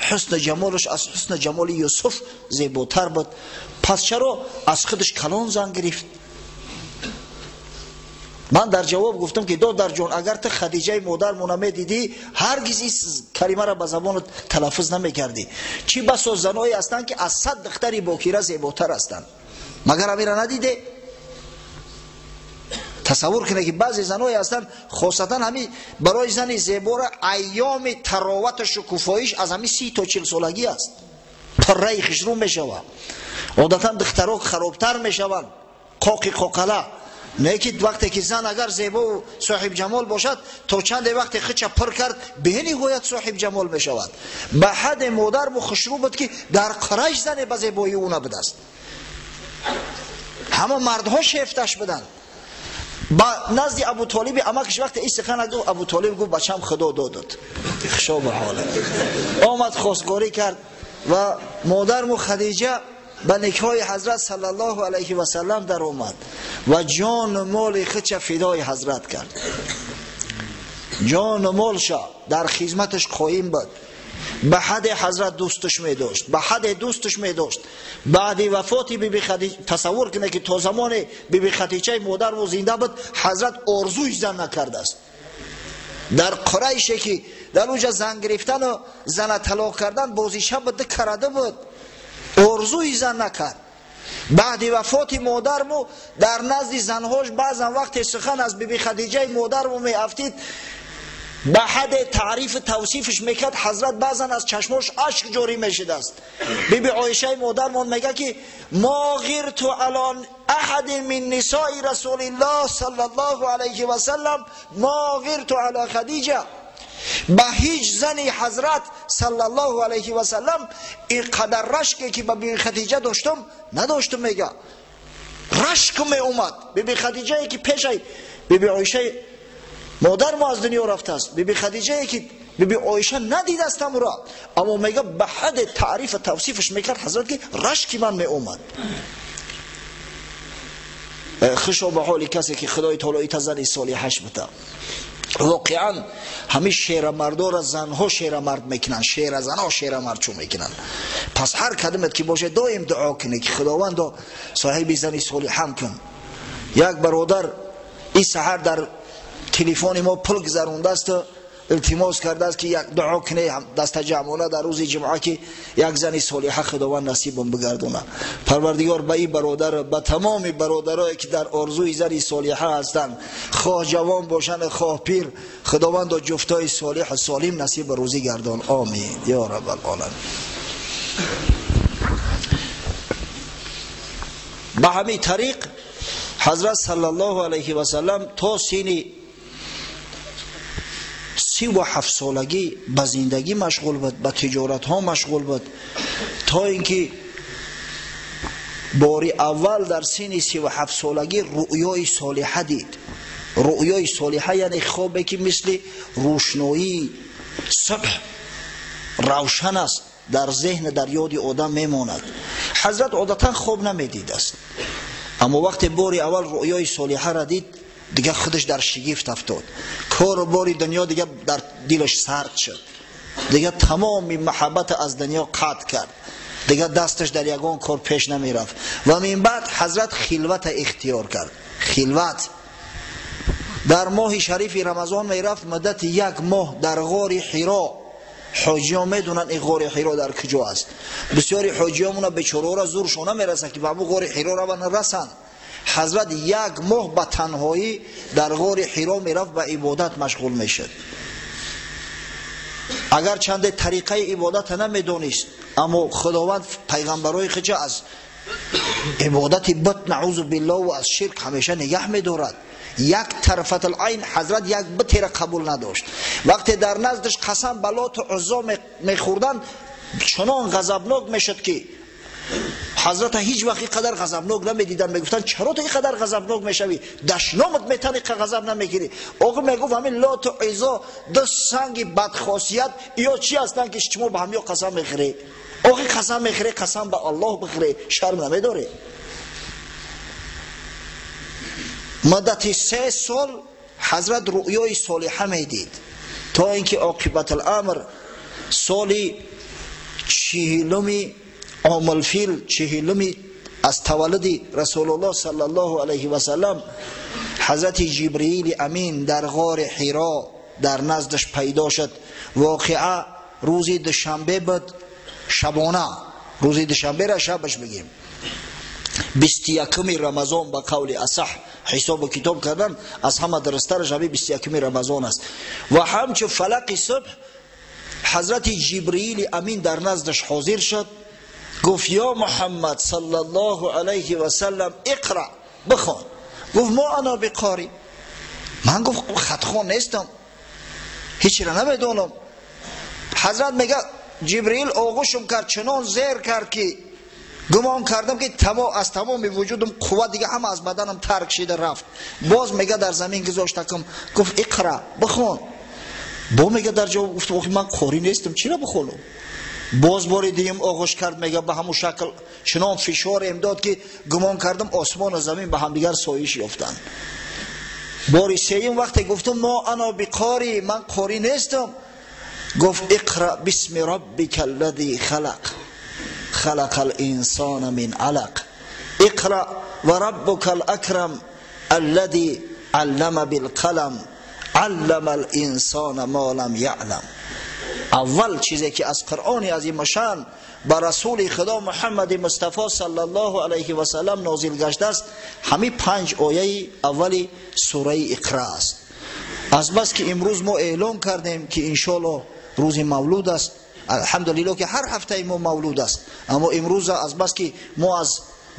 ҳусни ҷамолаш аз ҳусни ҷамоли Юсуф зеботар буд, пас чаро аз худаш калон зан гирифт? Ман дар ҷавоб гуфтам, ки додарҷон, агар ту Хадиҷаи модармона медидӣ, ҳаргиз ин калимаро ба забонат талаффуз намекардӣ. Чӣ басо заное ҳастанд, ки аз 100 духтари бокира зеботар ҳастанд. Магар амира надиде? Тасаввур кунед, ки баъзе заное ҳастанд, хосатан ҳамин барои зани зебора айёми таровату шукуфоиш аз ҳамин 30 то 40 солагӣ аст. Пурраи хушрӯ мешавад. Одатан духтаро харобтар мешаванд, қоқи қоқала. Не ки вақте ки зан агар зебову соҳибҷамол бошад, то чанде вақте хича пур кард, бениҳоят соҳибҷамол мешавад. Ба ҳадде модарму хушрӯ буд, ки дар Қурайш зане ба зебоии ӯ набудааст. Ҳама мардҳо шефташ буданд. Ба назди Абутолиби амакаш вақте ин сухана гуфт, Абутолиб гуфт: бачам худо додад, хушо ба ҳоле. Омад хостгорӣ кард ва модарму Хадиҷа ба никоҳи ҳазрат саллаллоҳу алайҳи васаллам даромад ва ҷону моли худша фидои ҳазрат кард. Ҷону молша дар хизматаш қоим буд. Ба ҳадде ҳазрат дӯсташ медошт, ба ҳадде дӯсташ медошт. Баъди вафоти биби Хадиҷа, тасаввур кунед, ки то замоне биби Хадиҷаи модарму зинда буд, ҳазрат орзуи зан накардааст. Дар Қурайше ки дар уҷа зан гирифтану зана талоқ кардан бозиша буд, карда буд, орзуи зан накард. Баъди вафоти модарму дар назди занҳош баъзан вақте сухан аз биби Хадиҷаи модарму меафтид, ба ҳадде таърифу тавсифаш мекард, ҳазрат баъзан аз чашмош ашк ҷорӣ мешудааст. Биби Оишаи модармон мега, ки мо ғирту ало аҳадин мин нисои расулиллоҳ саллаллоҳу алайҳи васаллам мо ғирту ало Хадиҷа. Ба ҳеҷ зани ҳазрат саллаллоҳу алайҳи васаллам ин қадар рашке, ки ба биби Хадиҷа доштам, надоштам. Мега, рашк меомад. Биби Хадиҷае, ки пешай биби Оишаи модармо аз дунё рафтааст, биби Хадиҷае, ки биби Оиша надидааст ҳамуро, аммо мега, ба ҳадде таърифу тавсифаш мекард ҳазрат, ки рашки ман меомад. Хушо ба ҳоли касе, ки Худои таоло ита зани солиҳаш бита. Воқеан ҳамин шерамардора занҳо шерамард мекунанд, шеразанҳо шерамардчӯ мекунанд. Пас ҳар кадомет ки бошед, доим дуо кунед, ки Худовандо соҳиби зани солиҳам кун. Як бародар ин саҳар дар телефони мо пул гузарондааст, илтимос кардааст, ки як дуо кунед дастаҷамъона дар рӯзи ҷумъа, ки як зани солиҳа Худованд насибам бигардона. Парвардигор ба ин бародар, ба тамоми бародарое, ки дар орзуи зани солиҳа ҳастанд, хоҳ ҷавон бошанд, хоҳ пир, Худовандо ҷуфтои солиҳу солим насиб рӯзӣ гардон. Омин ё раббалоламин. Ба ҳамин тариқ ҳазрат саллаллоҳу алайҳи васаллам то синни 37 солагӣ ба зиндагӣ машғул буд, ба тиҷоратҳо машғул буд, то ин ки бори аввал дар синни 37 солагӣ рӯёи солиҳа дид. Рӯёи солиҳа яъне хобе, ки мисли рӯшноии субҳ равшан аст, дар зеҳн, дар ёди одам мемонад. Ҳазрат одатан хоб намедидааст, аммо вақте бори аввал рӯёи солиҳаро дид, дигар худаш дар шигифт афтод. Кору бори дунё дигар дар дилаш сард шуд, дигар тамоми маҳаббат аз дунё қатъ кард, дигар дасташ дар ягон кор пеш намерафт. Ва мин баъд ҳазрат хилвата ихтиёр кард. Хилват дар моҳи шарифи Рамазон мерафт муддати як моҳ дар ғори Ҳиро. Ҳоҷиён медонанд, ин ғори Ҳиро дар куҷо аст. Бисёри ҳоҷиёмона бечораора зуршон намерасад, ки ба ҳамун ғори Ҳиро раванд, расанд. Ҳазрат як моҳ ба танҳоӣ дар ғори Ҳиро мерафт, ба ибодат машғул мешуд. Агар чанде тариқаи ибодата намедонист, аммо Худованд пайғамбарои худша аз ибодати бут, наъузу биллоҳ, ва аз ширк ҳамеша нигаҳ медорад. Як тарфатулайн ҳазрат як бутера қабул надошт. Вақте дар наздаш қасам ба Лоту Уззо мехӯрданд, чунон ғазабнок мешуд, ки ҳазрата ҳеҷ вақт ин қадар ғазабнок намедиданд. Мегуфтанд: чаро ту ин қадар ғазабнок мешавӣ? Дашномат метани, ғазаб намегирӣ. Оғо мегуфт: ҳамин Лоту Уззо ду санги бадхосият ё чӣ ҳастанд, ки шумо ба ҳамё қасам мехӯрӣ? Оғи қасам мехӯрӣ, қасам ба Аллоҳ бихӯрӣ, шарм намедорӣ? Муддати 3 сол ҳазрат рӯёи солиҳа медид, то инки оқибат аламр соли 40 омулфил, 40 аз таваллуди Расулуллоҳ саллаллоҳу алайҳи васаллам ҳазрати Ҷибриили Амин дар ғори Ҳиро дар наздаш пайдо шуд. Воқеа рӯзи душанбе буд, шабона, рӯзи душанберо шабаш бигем, 21 Рамазон ба қавли асаҳ ҳисобу китоб кардан аз ҳама дурусттараш ҳамин 21 Рамазон аст. Ва ҳамчун фалақи субҳ ҳазрати Ҷибриили Амин дар наздаш ҳозир шуд. Гуфт: ё Муҳаммад саллаллоҳу алайҳи васаллам, иқра, бихон. Гуфт: мо ана биқори, ман гуфт хатхон нестам, ҳечро намедонам. Ҳазрат мега Ҷибриил оғӯшам кард, чунон зер кард ки гумон кардам ки аз тамоми вуҷудам қувват дига ҳама аз баданам тарк шида рафт. Боз мега дар замин гузоштакам, гуфт: иқра, бихон. Бо мега дар ҷавоб гуфт: охи ман қорӣ нестам, чиро бихонам? Боз бори дуюм оғӯш кард, мега ба ҳамун шакл чунон фишорем дод ки гумон кардам осмону замин ба ҳамдигар соиш ёфтанд. Бори сеюм вақте гуфтам мо ана биқорӣ, ман қорӣ нестам, гуфт: иқра бисми роббика аллази халақ, халақа ал-инсона мин алақ, иқра ва раббука ал-акрам аллази аллама билқалам, аллама ал-инсона ма лам яълам. Аввал чизе ки аз Қуръони азимушшаън ба Расули Худо Муҳаммади Мустафо саллаллоҳу алайҳи васаллам нозил гаштааст, ҳамин 5 ояи аввали сураи Иқра аст. Аз бас ки имрӯз мо эълон кардем ки иншоаллоҳ рӯзи мавлуд аст, алҳамдулиллоҳ ки ҳар ҳафтаи мо мавлуд аст, аммо имрӯз аз бас ки мо аз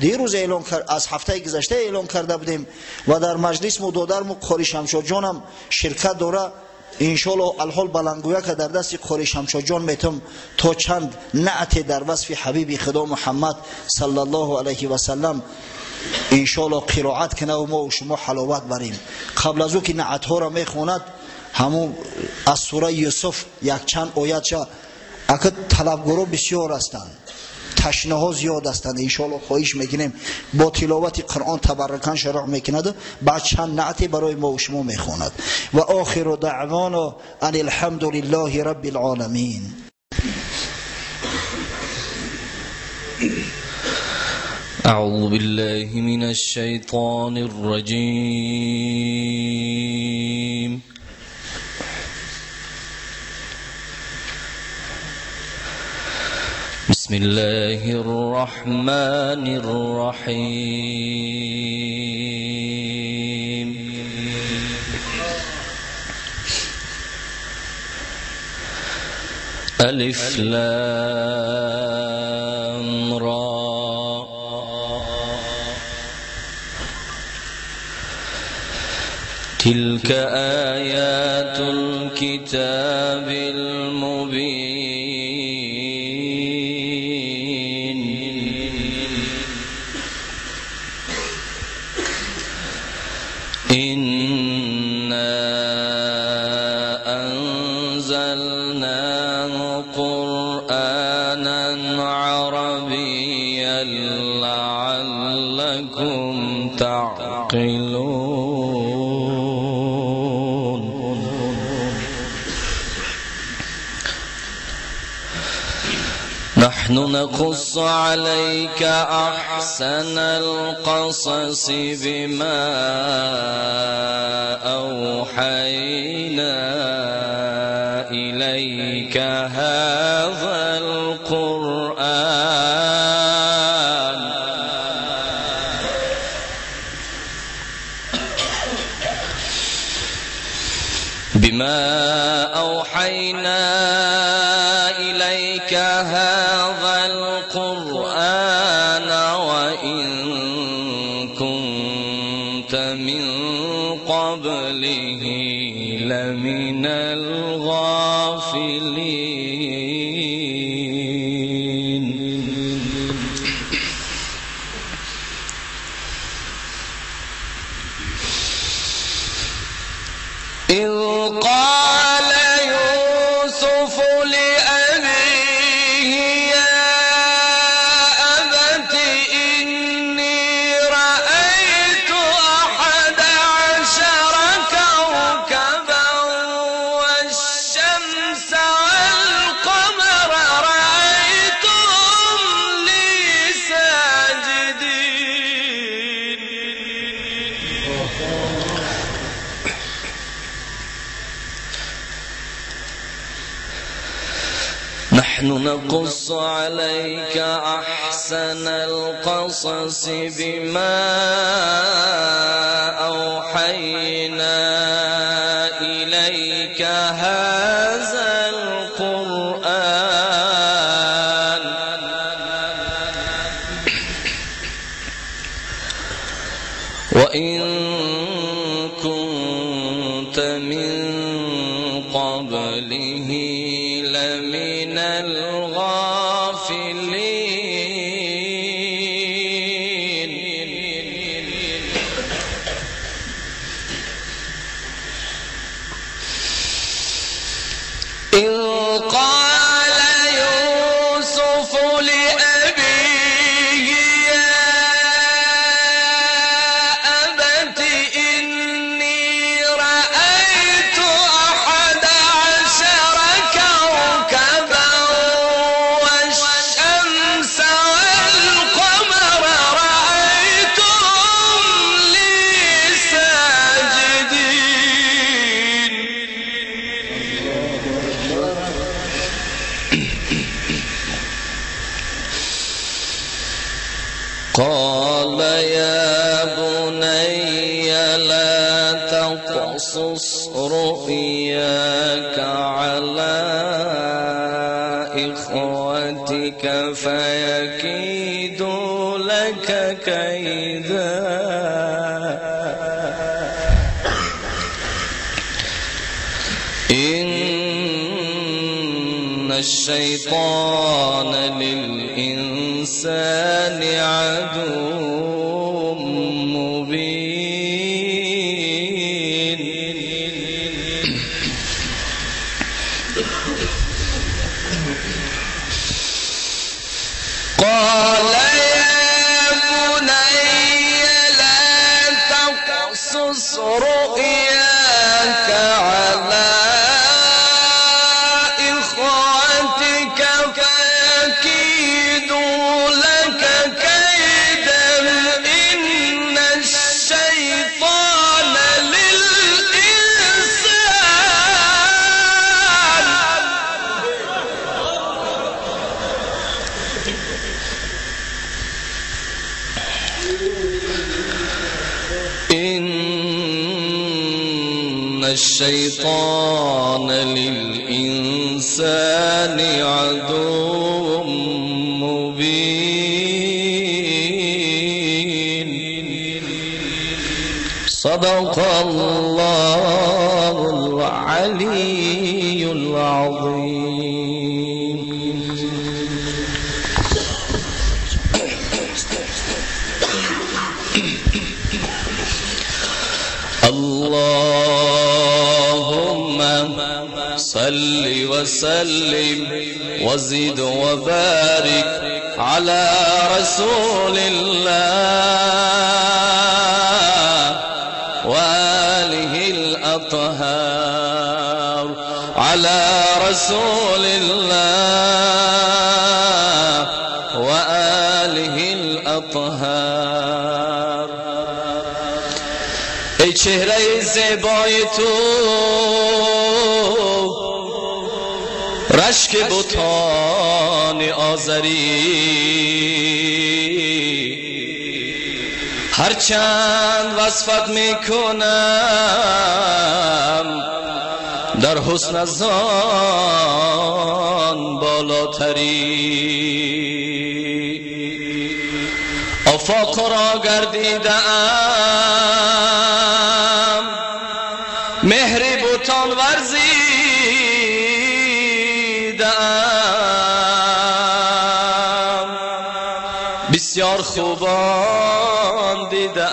дирӯз эълон кард, аз ҳафтаи гузашта эълон карда будем ва дар маҷлис мо додармо Қори Шамшодҷонам ширкат дора, иншоаллоҳ алҳол баландгӯяка дар дасти Қори Шамшодҷон метам то чанд наъте дар васфи ҳабиби Худо Муҳаммад саллаллоҳу алайҳи васаллам иншоаллоҳ қироат кунаву мо шумо ҳаловат барем. Қабл аз ӯ ки наътҳоро мехонад, ҳамун аз сураи Юсуф якчанд оятша, ака талабгоро бисёр ҳастанд, ташнаҳо зиёд ҳастанд, иншоаллоҳ хоҳиш мекунем бо тиловати Қуръон табаррукан шурӯъ мекунад, баъд чанд наъте барои мо шумо мехонад. Ва охиру даъвоно ан алҳамду лиллаҳи раббил оламин. أعوذ بالله من الشيطان الرجيم. بسم الله الرحمن الرحيم. ألف لام را، تلك آيات الكتاب المبين. إنا أنزلناه قرآنا عربيا لعلكم تعقلون. نحن نقص عليك أحسن القصص بما أوحينا إليك هذا القرآن بما أوحينا إليك هذا القرآن وإن كنت من قبله لمن الغافلين. إذ قال يوسف لأبيه نحن نقص عليك أحسن القصص بما أوحينا إليك هذا القرآن وإن كنت من قبله لمن الغافلين. إذ قال يوسف لأبيه يا أبت إني رأيت 11 كوكبا والشمس والقمر رأيتهم لي ساجدين. قال يا بني لا تقصص رؤياك على إخوتك فيكيدوا لك كيدا إن الشيطان للإنسان عدو مبين. قال يا بني لا تقصص رؤياك على إخوتك فيكيدوا لك كيدا إن الشيطان للإنسان إن الشيطان للإنسان عدو مبين. صدق الله العلي العظيم. اللهم صل وسلم وزد وبارك على رسول الله وآله الأطهار، على رسول الله وآله الأطهار. ای چهره زیبای تو رشک بتان آذری، هرچند وصفت میکنم در حسن از آن بالاتری. آفاق را گردیدم مهر بتان ورزیدم، بسیار خوبان دیدم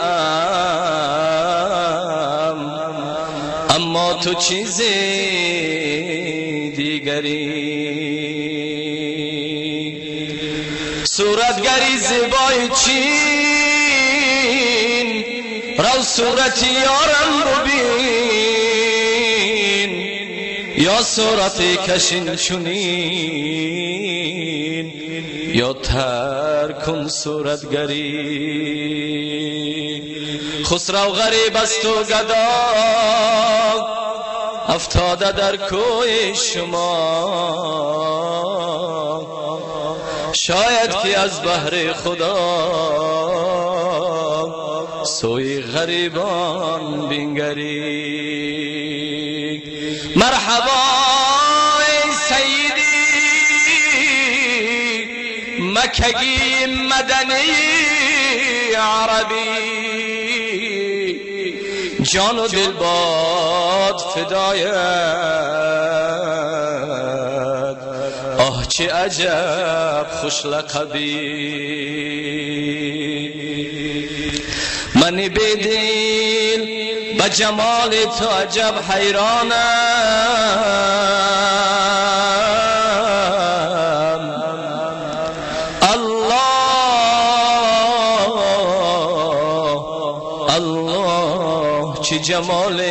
اما تو چیز دیگری. صورتگری زیبای چین رو صورت یارم ببین، یا صورت کشین چونین یا تر کن صورتگری. خسرو غریب است و گدا افتاده در کوی شما، شاید که از بهر خدا سوی غریبان بنگری. مرحبا ای سیدی مکگی مدنی عربی، جان و دل باد فدایت، آه چه عجب خوش لقبی. من بیدل به جمال تو عجب حیرانم، الله الله چه جمال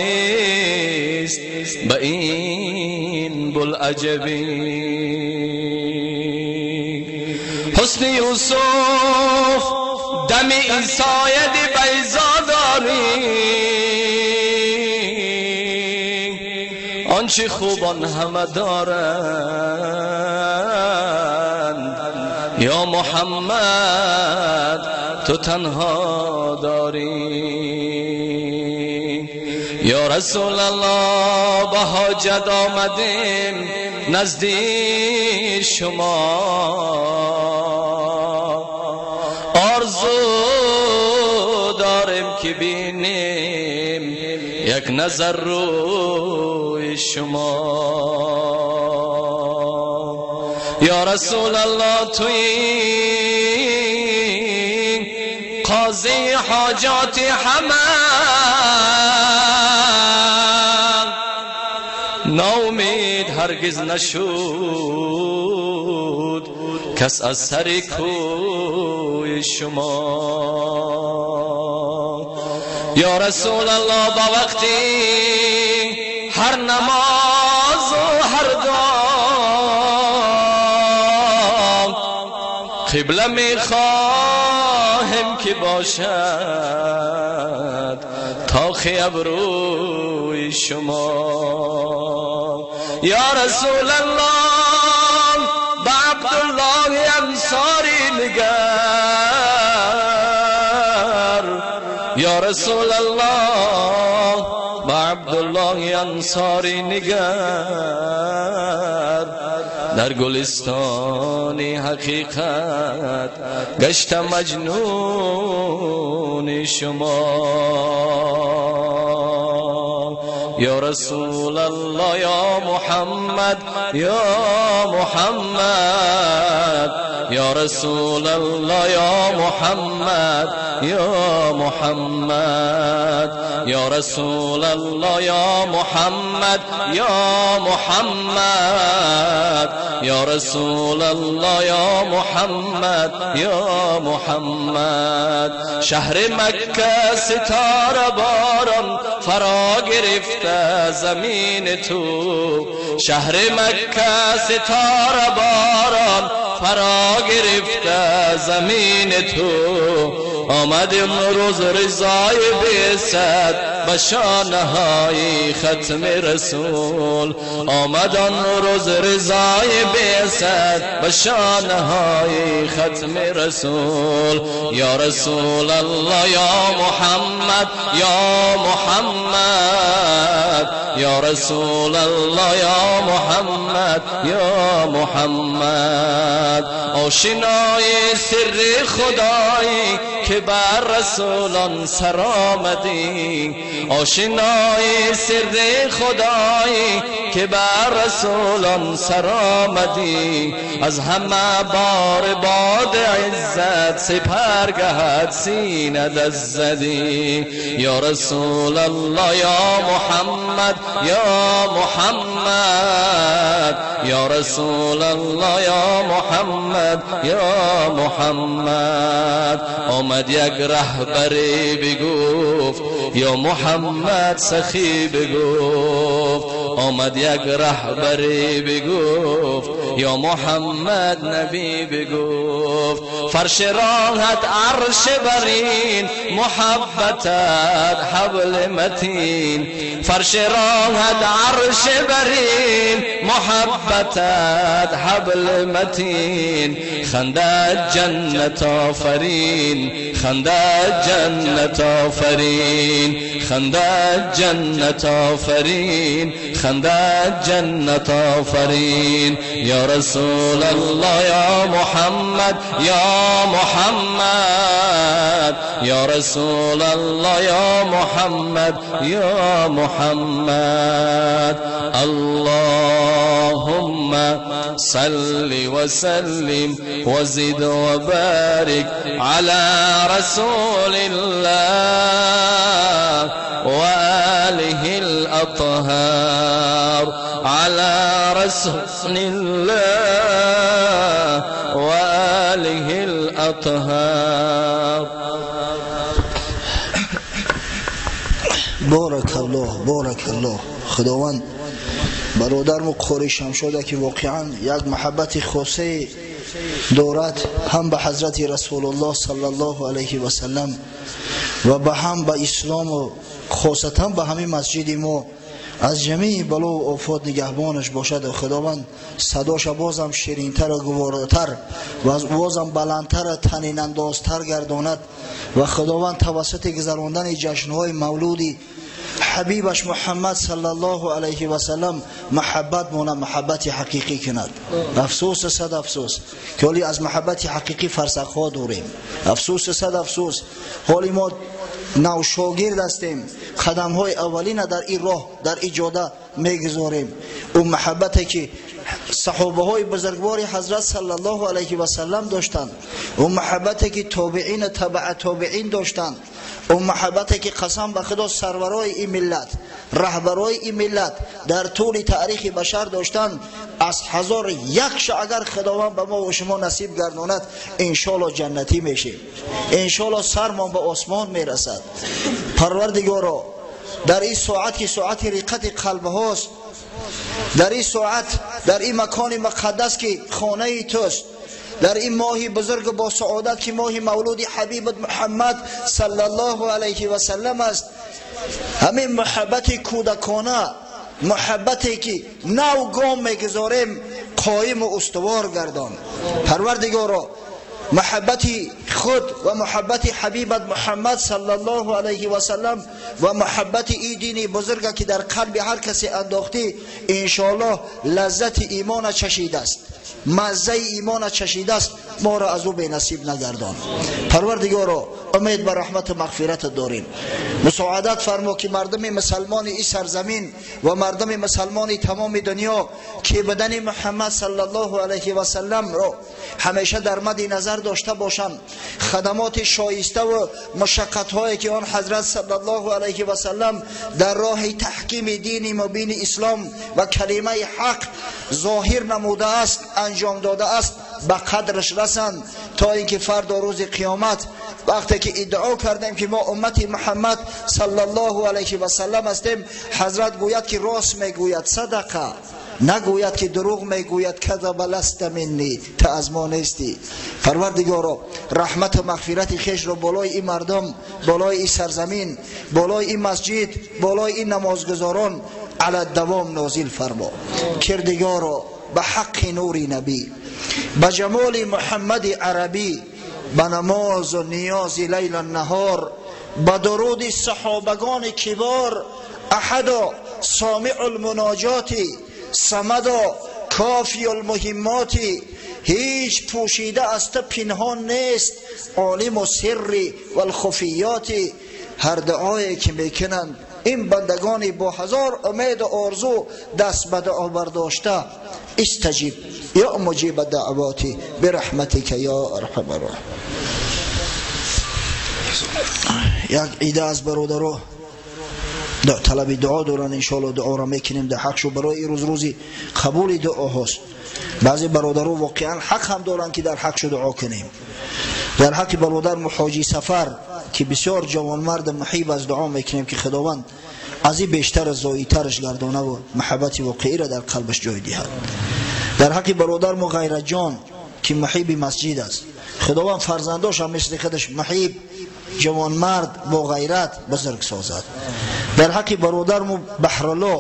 است به این بلعجبی. حسن یوسف دم عیسی بیضا داری، آنچه خوبان همه دارند یا محمد تو تنها داری. یا رسول الله به حاجت آمدیم نزدی شما، آرزو داریم که بینیم یک نظر روی شما. یا رسول الله توی قاضی حاجات همه، ناامید هرگز نشود کس از سر کوی شما. یا رسول الله با وقتی هر نماز و هر دعا قبله میخواهم که باشد طاق ابروی شما. یا رسول الله با عبدالله انصاری نگر، یا رسول الله با عبدالله انصاری نگر، در گلستان حقیقت گشت مجنون شما. یا رسول الله یا محمد یا محمد، یا رسول الله یا محمد یا محمد، یا رسول الله یا محمد یا محمد، یا رسول الله یا محمد یا محمد. شهر مکه ستاره باران فرا گرفته زمین تو، شهر مکه ستاره باران فرا گرفته زمین تو. آمد امروز رضای بیست به شانه های ختم رسول، آمد آن روز رضای بیست به شانه های ختم رسول. یا رسول الله یا محمد یا محمد، یا رسول الله یا محمد یا محمد. آشنای سر خدایی که بر رسولان سر آمدی، آشنای سر خدایی که بر رسولان سر آمدی. از همه بار باد عزت سپرگهت سینه دست زدی. یا رسول الله یا محمد یا محمد، یا رسول الله یا محمد یا محمد. آمد یک رهبری بگفت یا محمد سخی بگفت، آمد یک رهبری بگفت یا محمد نبی بگفت. فرش راحت عرش برین، محبتت حبل متین. فرش راحت عرش برین، محبتت حبل متین. خندت جنت آفرین، خندت جنت آفرین، خندت جنت آفرین، خندت جنت آفرین. یا رسول الله یا محمد، یا محمد، یا رسول الله یا محمد، یا محمد. اللهم صل وسلم وزد وبارك على رسول الله وآله الأطهار، على رسول الله وآله الأطهار. بارک الله، بارک الله. خداوند برادرم قاری شمشاده که واقعا یک محبت خاصه دارد هم به حضرت رسول الله صلی الله علیه و سلم و به هم به اسلام و خاصتا به همین مسجد ما از جمیع بلا و آفات نگهبانش باشد و خداوند صداش بازم شیرینتر و گواراتر و بازم بلندتر و طنین اندازتر گرداند و خداوند توسط گذراندن جشنهای مولودی حبیبش محمد صلی الله علیه و سلم محبت مونه محبت حقیقی کند. افسوس صد افسوس که حالی از محبت حقیقی فرسخ ها دوریم. افسوس صد افسوس حالی ما نوشاگرد هستیم، قدم های اولین در این راه در این جاده میگذاریم. اون محبتی که صحابه های بزرگوار حضرت صلی الله علیه و سلم داشتند، اون محبتی که تابعین تبع تابعین داشتند، اون محبتی که قسم به خدا سرورای این ملت، رهبرای این ملت در طول تاریخ بشر داشتند، از 1001 اگر خداوند به ما و شما نصیب گرداند انشالله جنتی میشیم، انشالله سرمان به آسمان میرسد. پروردگارا در این ساعت که ساعت رقت قلب هاست، در این ساعت در این مکان مقدس که خانه توست، در این ماه بزرگ با سعادت که ماه مولود حبیب محمد صلی الله علیه و سلم است، همین محبت کودکانه، محبتی که نو گام میگذاریم قایم و استوار گردان. پروردگارا محبت خود و محبت حبیبت محمد صلی الله علیه و سلم و محبت ای دین بزرگ که در قلب هر کسی انداختی انشاءالله لذت ایمان چشیده است، مزه ایمان چشیده است، ما را از او بی نصیب نگردان. پروردگارا امید بر رحمت و مغفرت داریم. مساعدت فرما که مردم مسلمان این سرزمین و مردم مسلمان تمام دنیا که بدن محمد صلی الله علیه و سلم را همیشه در مد نظر داشته باشند، خدمات شایسته و مشقت هایی که آن حضرت صلی الله علیه و سلم در راه تحکیم دین مبین اسلام و کلمه حق ظاهر نموده است، انجام داده است، به قدرش رسند تا اینکه فردا روز قیامت وقتی که ادعا کردیم که ما امت محمد صلی الله علیه و سلم هستیم، حضرت گوید که راست میگوید، صدقه، نگوید که دروغ میگوید، کذب لست منی، تا از ما نیستی. پروردگارا رحمت و مغفرت خویش را بالای این مردم، بالای این سرزمین، بالای این مسجد، بالای این نمازگزاران علی دوام نازل فرما. کردگارا به حق نور نبی، به جمال محمد عربی، به نماز و نیاز لیل و نهار، به درود صحابگان کبار، احدا سامع المناجات، صمدا کافی المهمات، هیچ پوشیده از تو پنهان نیست، عالم و سر و الخفیات. هر دعایی که میکنند این بندگانی با هزار امید و آرزو دست به دعا برداشته، استجیب یا مجیب دعواتی برحمتک یا ارحم الراحمین. یک ایده از برادرو طلب دعا دارن، انشاءالله دعا را میکنیم در حقشو برای روز روزی قبول دعا هاست. بعضی برادرو واقعا حق هم دارن که در حقشو دعا کنیم. در حق برادر محاجی سفر که بسیار جوانمرد محیب از دعا میکنیم که خداوند از این بیشتر زاییترش گردانه و محبت واقعی را در قلبش جای دهد. Дар ҳаққи бародармо Ғайраҷон ки муҳиби масҷид аст, Худованд фарзандош ҳам мисли худаш муҳиб, ҷавонмард бо ғайрат бузург созад. Дар ҳаққи бародармо Баҳрулло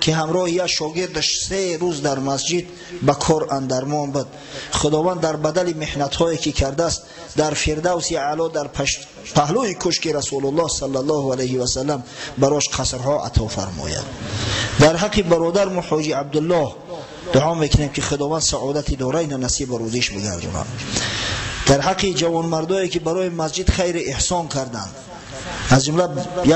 ки ҳамроҳи як шогирдаш 3 рӯз дар масҷид ба кор андармон буд, Худованд дар бадали меҳнатҳое ки кардааст дар Фирдавси Аъло дар паҳлӯи кушки Расулуллоҳ саллаллоҳу алайҳи васаллам барош қасрҳо ато фармояд. Дар ҳаққи бародармо Ҳоҷи Абдуллоҳ дуо мекунем ки Худованд саодати дорайна насиб рӯзиш бигардонад. Дар ҳаққи ҷавонмардое ки барои масҷид хайри эҳсон карданд, аз ҷумла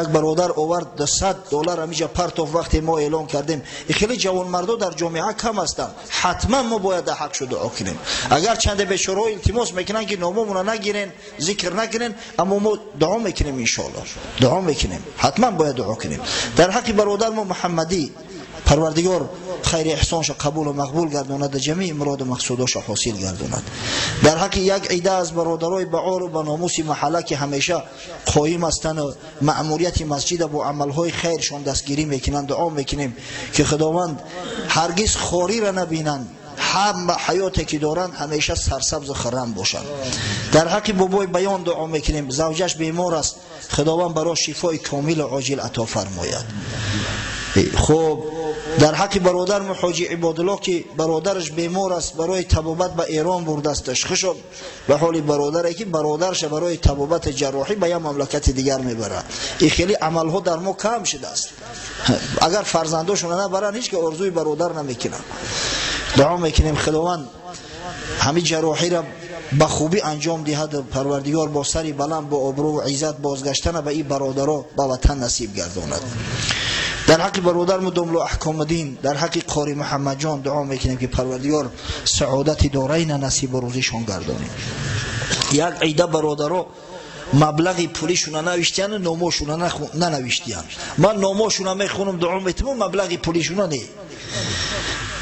як бародар овард $200 ҳамиҷа партоф вақте мо эълон кардем. Хеле ҷавонмардо дар ҷомеа кам ҳастанд, ҳатман мо бояд дар ҳақшу дуо кунем. Агар чанде бечораҳо илтимос мекунанд ки номомона нагирен, зикр накунен, аммо мо дуо мекунем, иншоаллоҳ дуо мекунем, ҳатман бояд дуо кунем. Дар ҳаққи бародармо Муҳаммадӣ, Парвардигор хайри эҳсонша қабулу мақбул гардонад, ҷамии муроду мақсудоша ҳосил гардонад. Дар ҳаққи як ида аз бародарои баору ба номуси маҳалла ки ҳамеша қоим ҳастанду маъмурияти масҷида бо амалҳои хайршон дастгирӣ мекунанд, дуо мекунем ки Худованд ҳаргиз хориро набинанд, ҳама ҳаёте ки доранд ҳамеша сарсабзу хуррам бошанд. Дар ҳаққи бобои Баён дуо мекунем, завҷаш бемор аст, Худованд барош шифои комилу оҷил ато фармояд. Хуб, дар ҳаққи бародармо Ҳоҷи Ибодуллоҳ ки бародараш бемор аст, барои табобат ба Эрон бурдасташ. Хушо ба ҳоли бародаре ки бародарша барои табобати ҷарроҳӣ ба як мамлакати дигар мебарад. Ин хеле амалҳо дар мо кам шудааст. Агар фарзандошона набаранд, ҳеҷ ки орзуи бародар намекунанд. Дуо мекунем Худованд ҳамин ҷарроҳиро ба хубӣ анҷом диҳад, Парвардигор бо сари баланд, бо обрӯ ва иззат бозгаштана ба ин бародаро ба ватан насиб гардонад. Дар ҳаққи бародармо Домлу Аҳкомуддин, дар ҳаққи Қори Муҳаммадҷон дуо мекунем ки Парвардигор саодати дорайна насибу рӯзишон гардонем. Як ида бародаро маблағи пулишона навиштияну номошона нанавиштиян. Ман номошона мехонам, дуо метимам, маблағи пулишона не.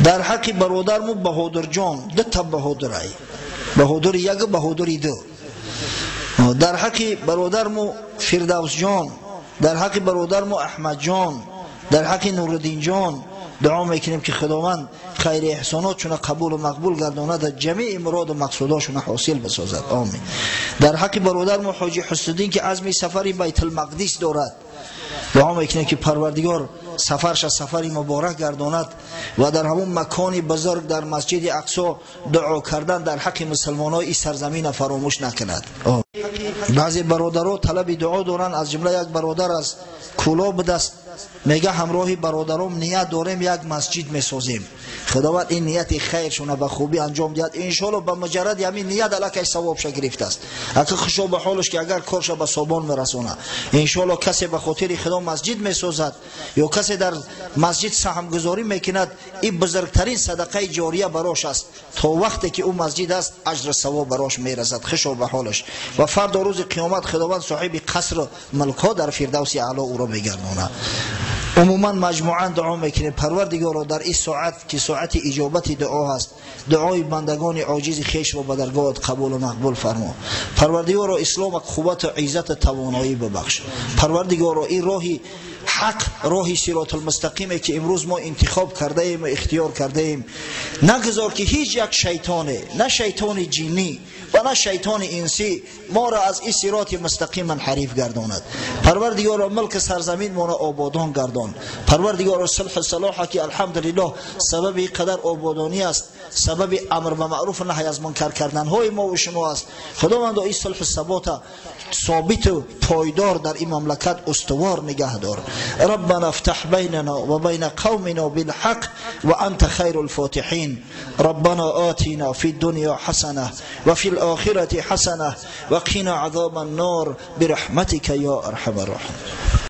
Дар ҳаққи бародармо Баҳодурҷон, дута Баҳодурай, Баҳодури як, Баҳодури ду. Дар ҳаққи бародармо Фирдавсҷон, дар ҳаққи бародармо Аҳмадҷон, дар ҳаққи Нуриддинҷон дуо мекунем ки Худованд хайри эҳсонотшона қабулу мақбул гардонад, ҷамии муроду мақсудошона ҳосил бисозад. Омин. Дар ҳаққи бародармо Ҳоҷи Ҳусуддин ки азми сафари Байтулмақдис дорад, дуо мекунем ки Парвардигор сафарша сафари муборак гардонад ва дар ҳамон макони бузург дар масҷиди Ақсо дуо кардан дар ҳаққи мусалмонҳои ин сарзамина фаромӯш накунад. Баъзе бародаро талаби дуо доранд, аз ҷумла як бародар аз Кӯлоб будаст, мега ҳамроҳи бародаром ният дорем як масҷид месозем. Худованд ин нияти хайршона ба хубӣ анҷом диҳад. Иншоаллоҳ ба муҷарради ҳамин ният аллакай савобша гирифтааст. Ака хушо ба ҳолаш ки агар корша ба собон мерасона. Иншоаллоҳ касе ба хотири Худо масҷид месозад ё касе дар масҷид саҳмгузорӣ мекунад, ин бузургтарин садақаи ҷория барош аст. То вақте ки ӯ масҷид аст, аҷру савоб барош мерасад. Хушо ба ҳолаш. Ва фардо рӯзи қиёмат Худованд соҳиби қасру мулкҳо дар Фирдавси Аъло ӯро мегардонад. Умуман маҷмӯан дуо мекунем Парвардигоро дар ин соат ки соати иҷобати дуо ҳаст, дуои бандагони оҷизи хешро ба даргоҳат қабулу мақбул фармо. Парвардигоро ислома қуввату иззату тавоноӣ бибахш. Парвардигоро ин роҳи ҳақ, роҳи сиротулмустақиме ки имрӯз мо интихоб кардаем ва ихтиёр кардаем, нагузор ки ҳеҷ як шайтоне, на шайтони ҷиннӣ ва на шайтони инсӣ моро аз ин сироти мустақим манҳариф гардонад. Парвардигоро мулки сарзаминмонро ободон гардон. Парвардигоро сулҳу салоҳа ки алҳамдулиллоҳ сабаби қадар ободонӣ аст, сабаби амр ба маъруф ва наҳй аз мункар карданҳои мо ва шумо аст. Худовандо ин сулҳу сабота собиту пойдор дар ин мамлакат устувор нигаҳ дор. ربنا افتح بيننا وبين قومنا بالحق وأنت خير الفاتحين. ربنا آتنا في الدنيا حسنة وفي الآخرة حسنة وقنا عذاب النار برحمتك يا أرحم الراحمين.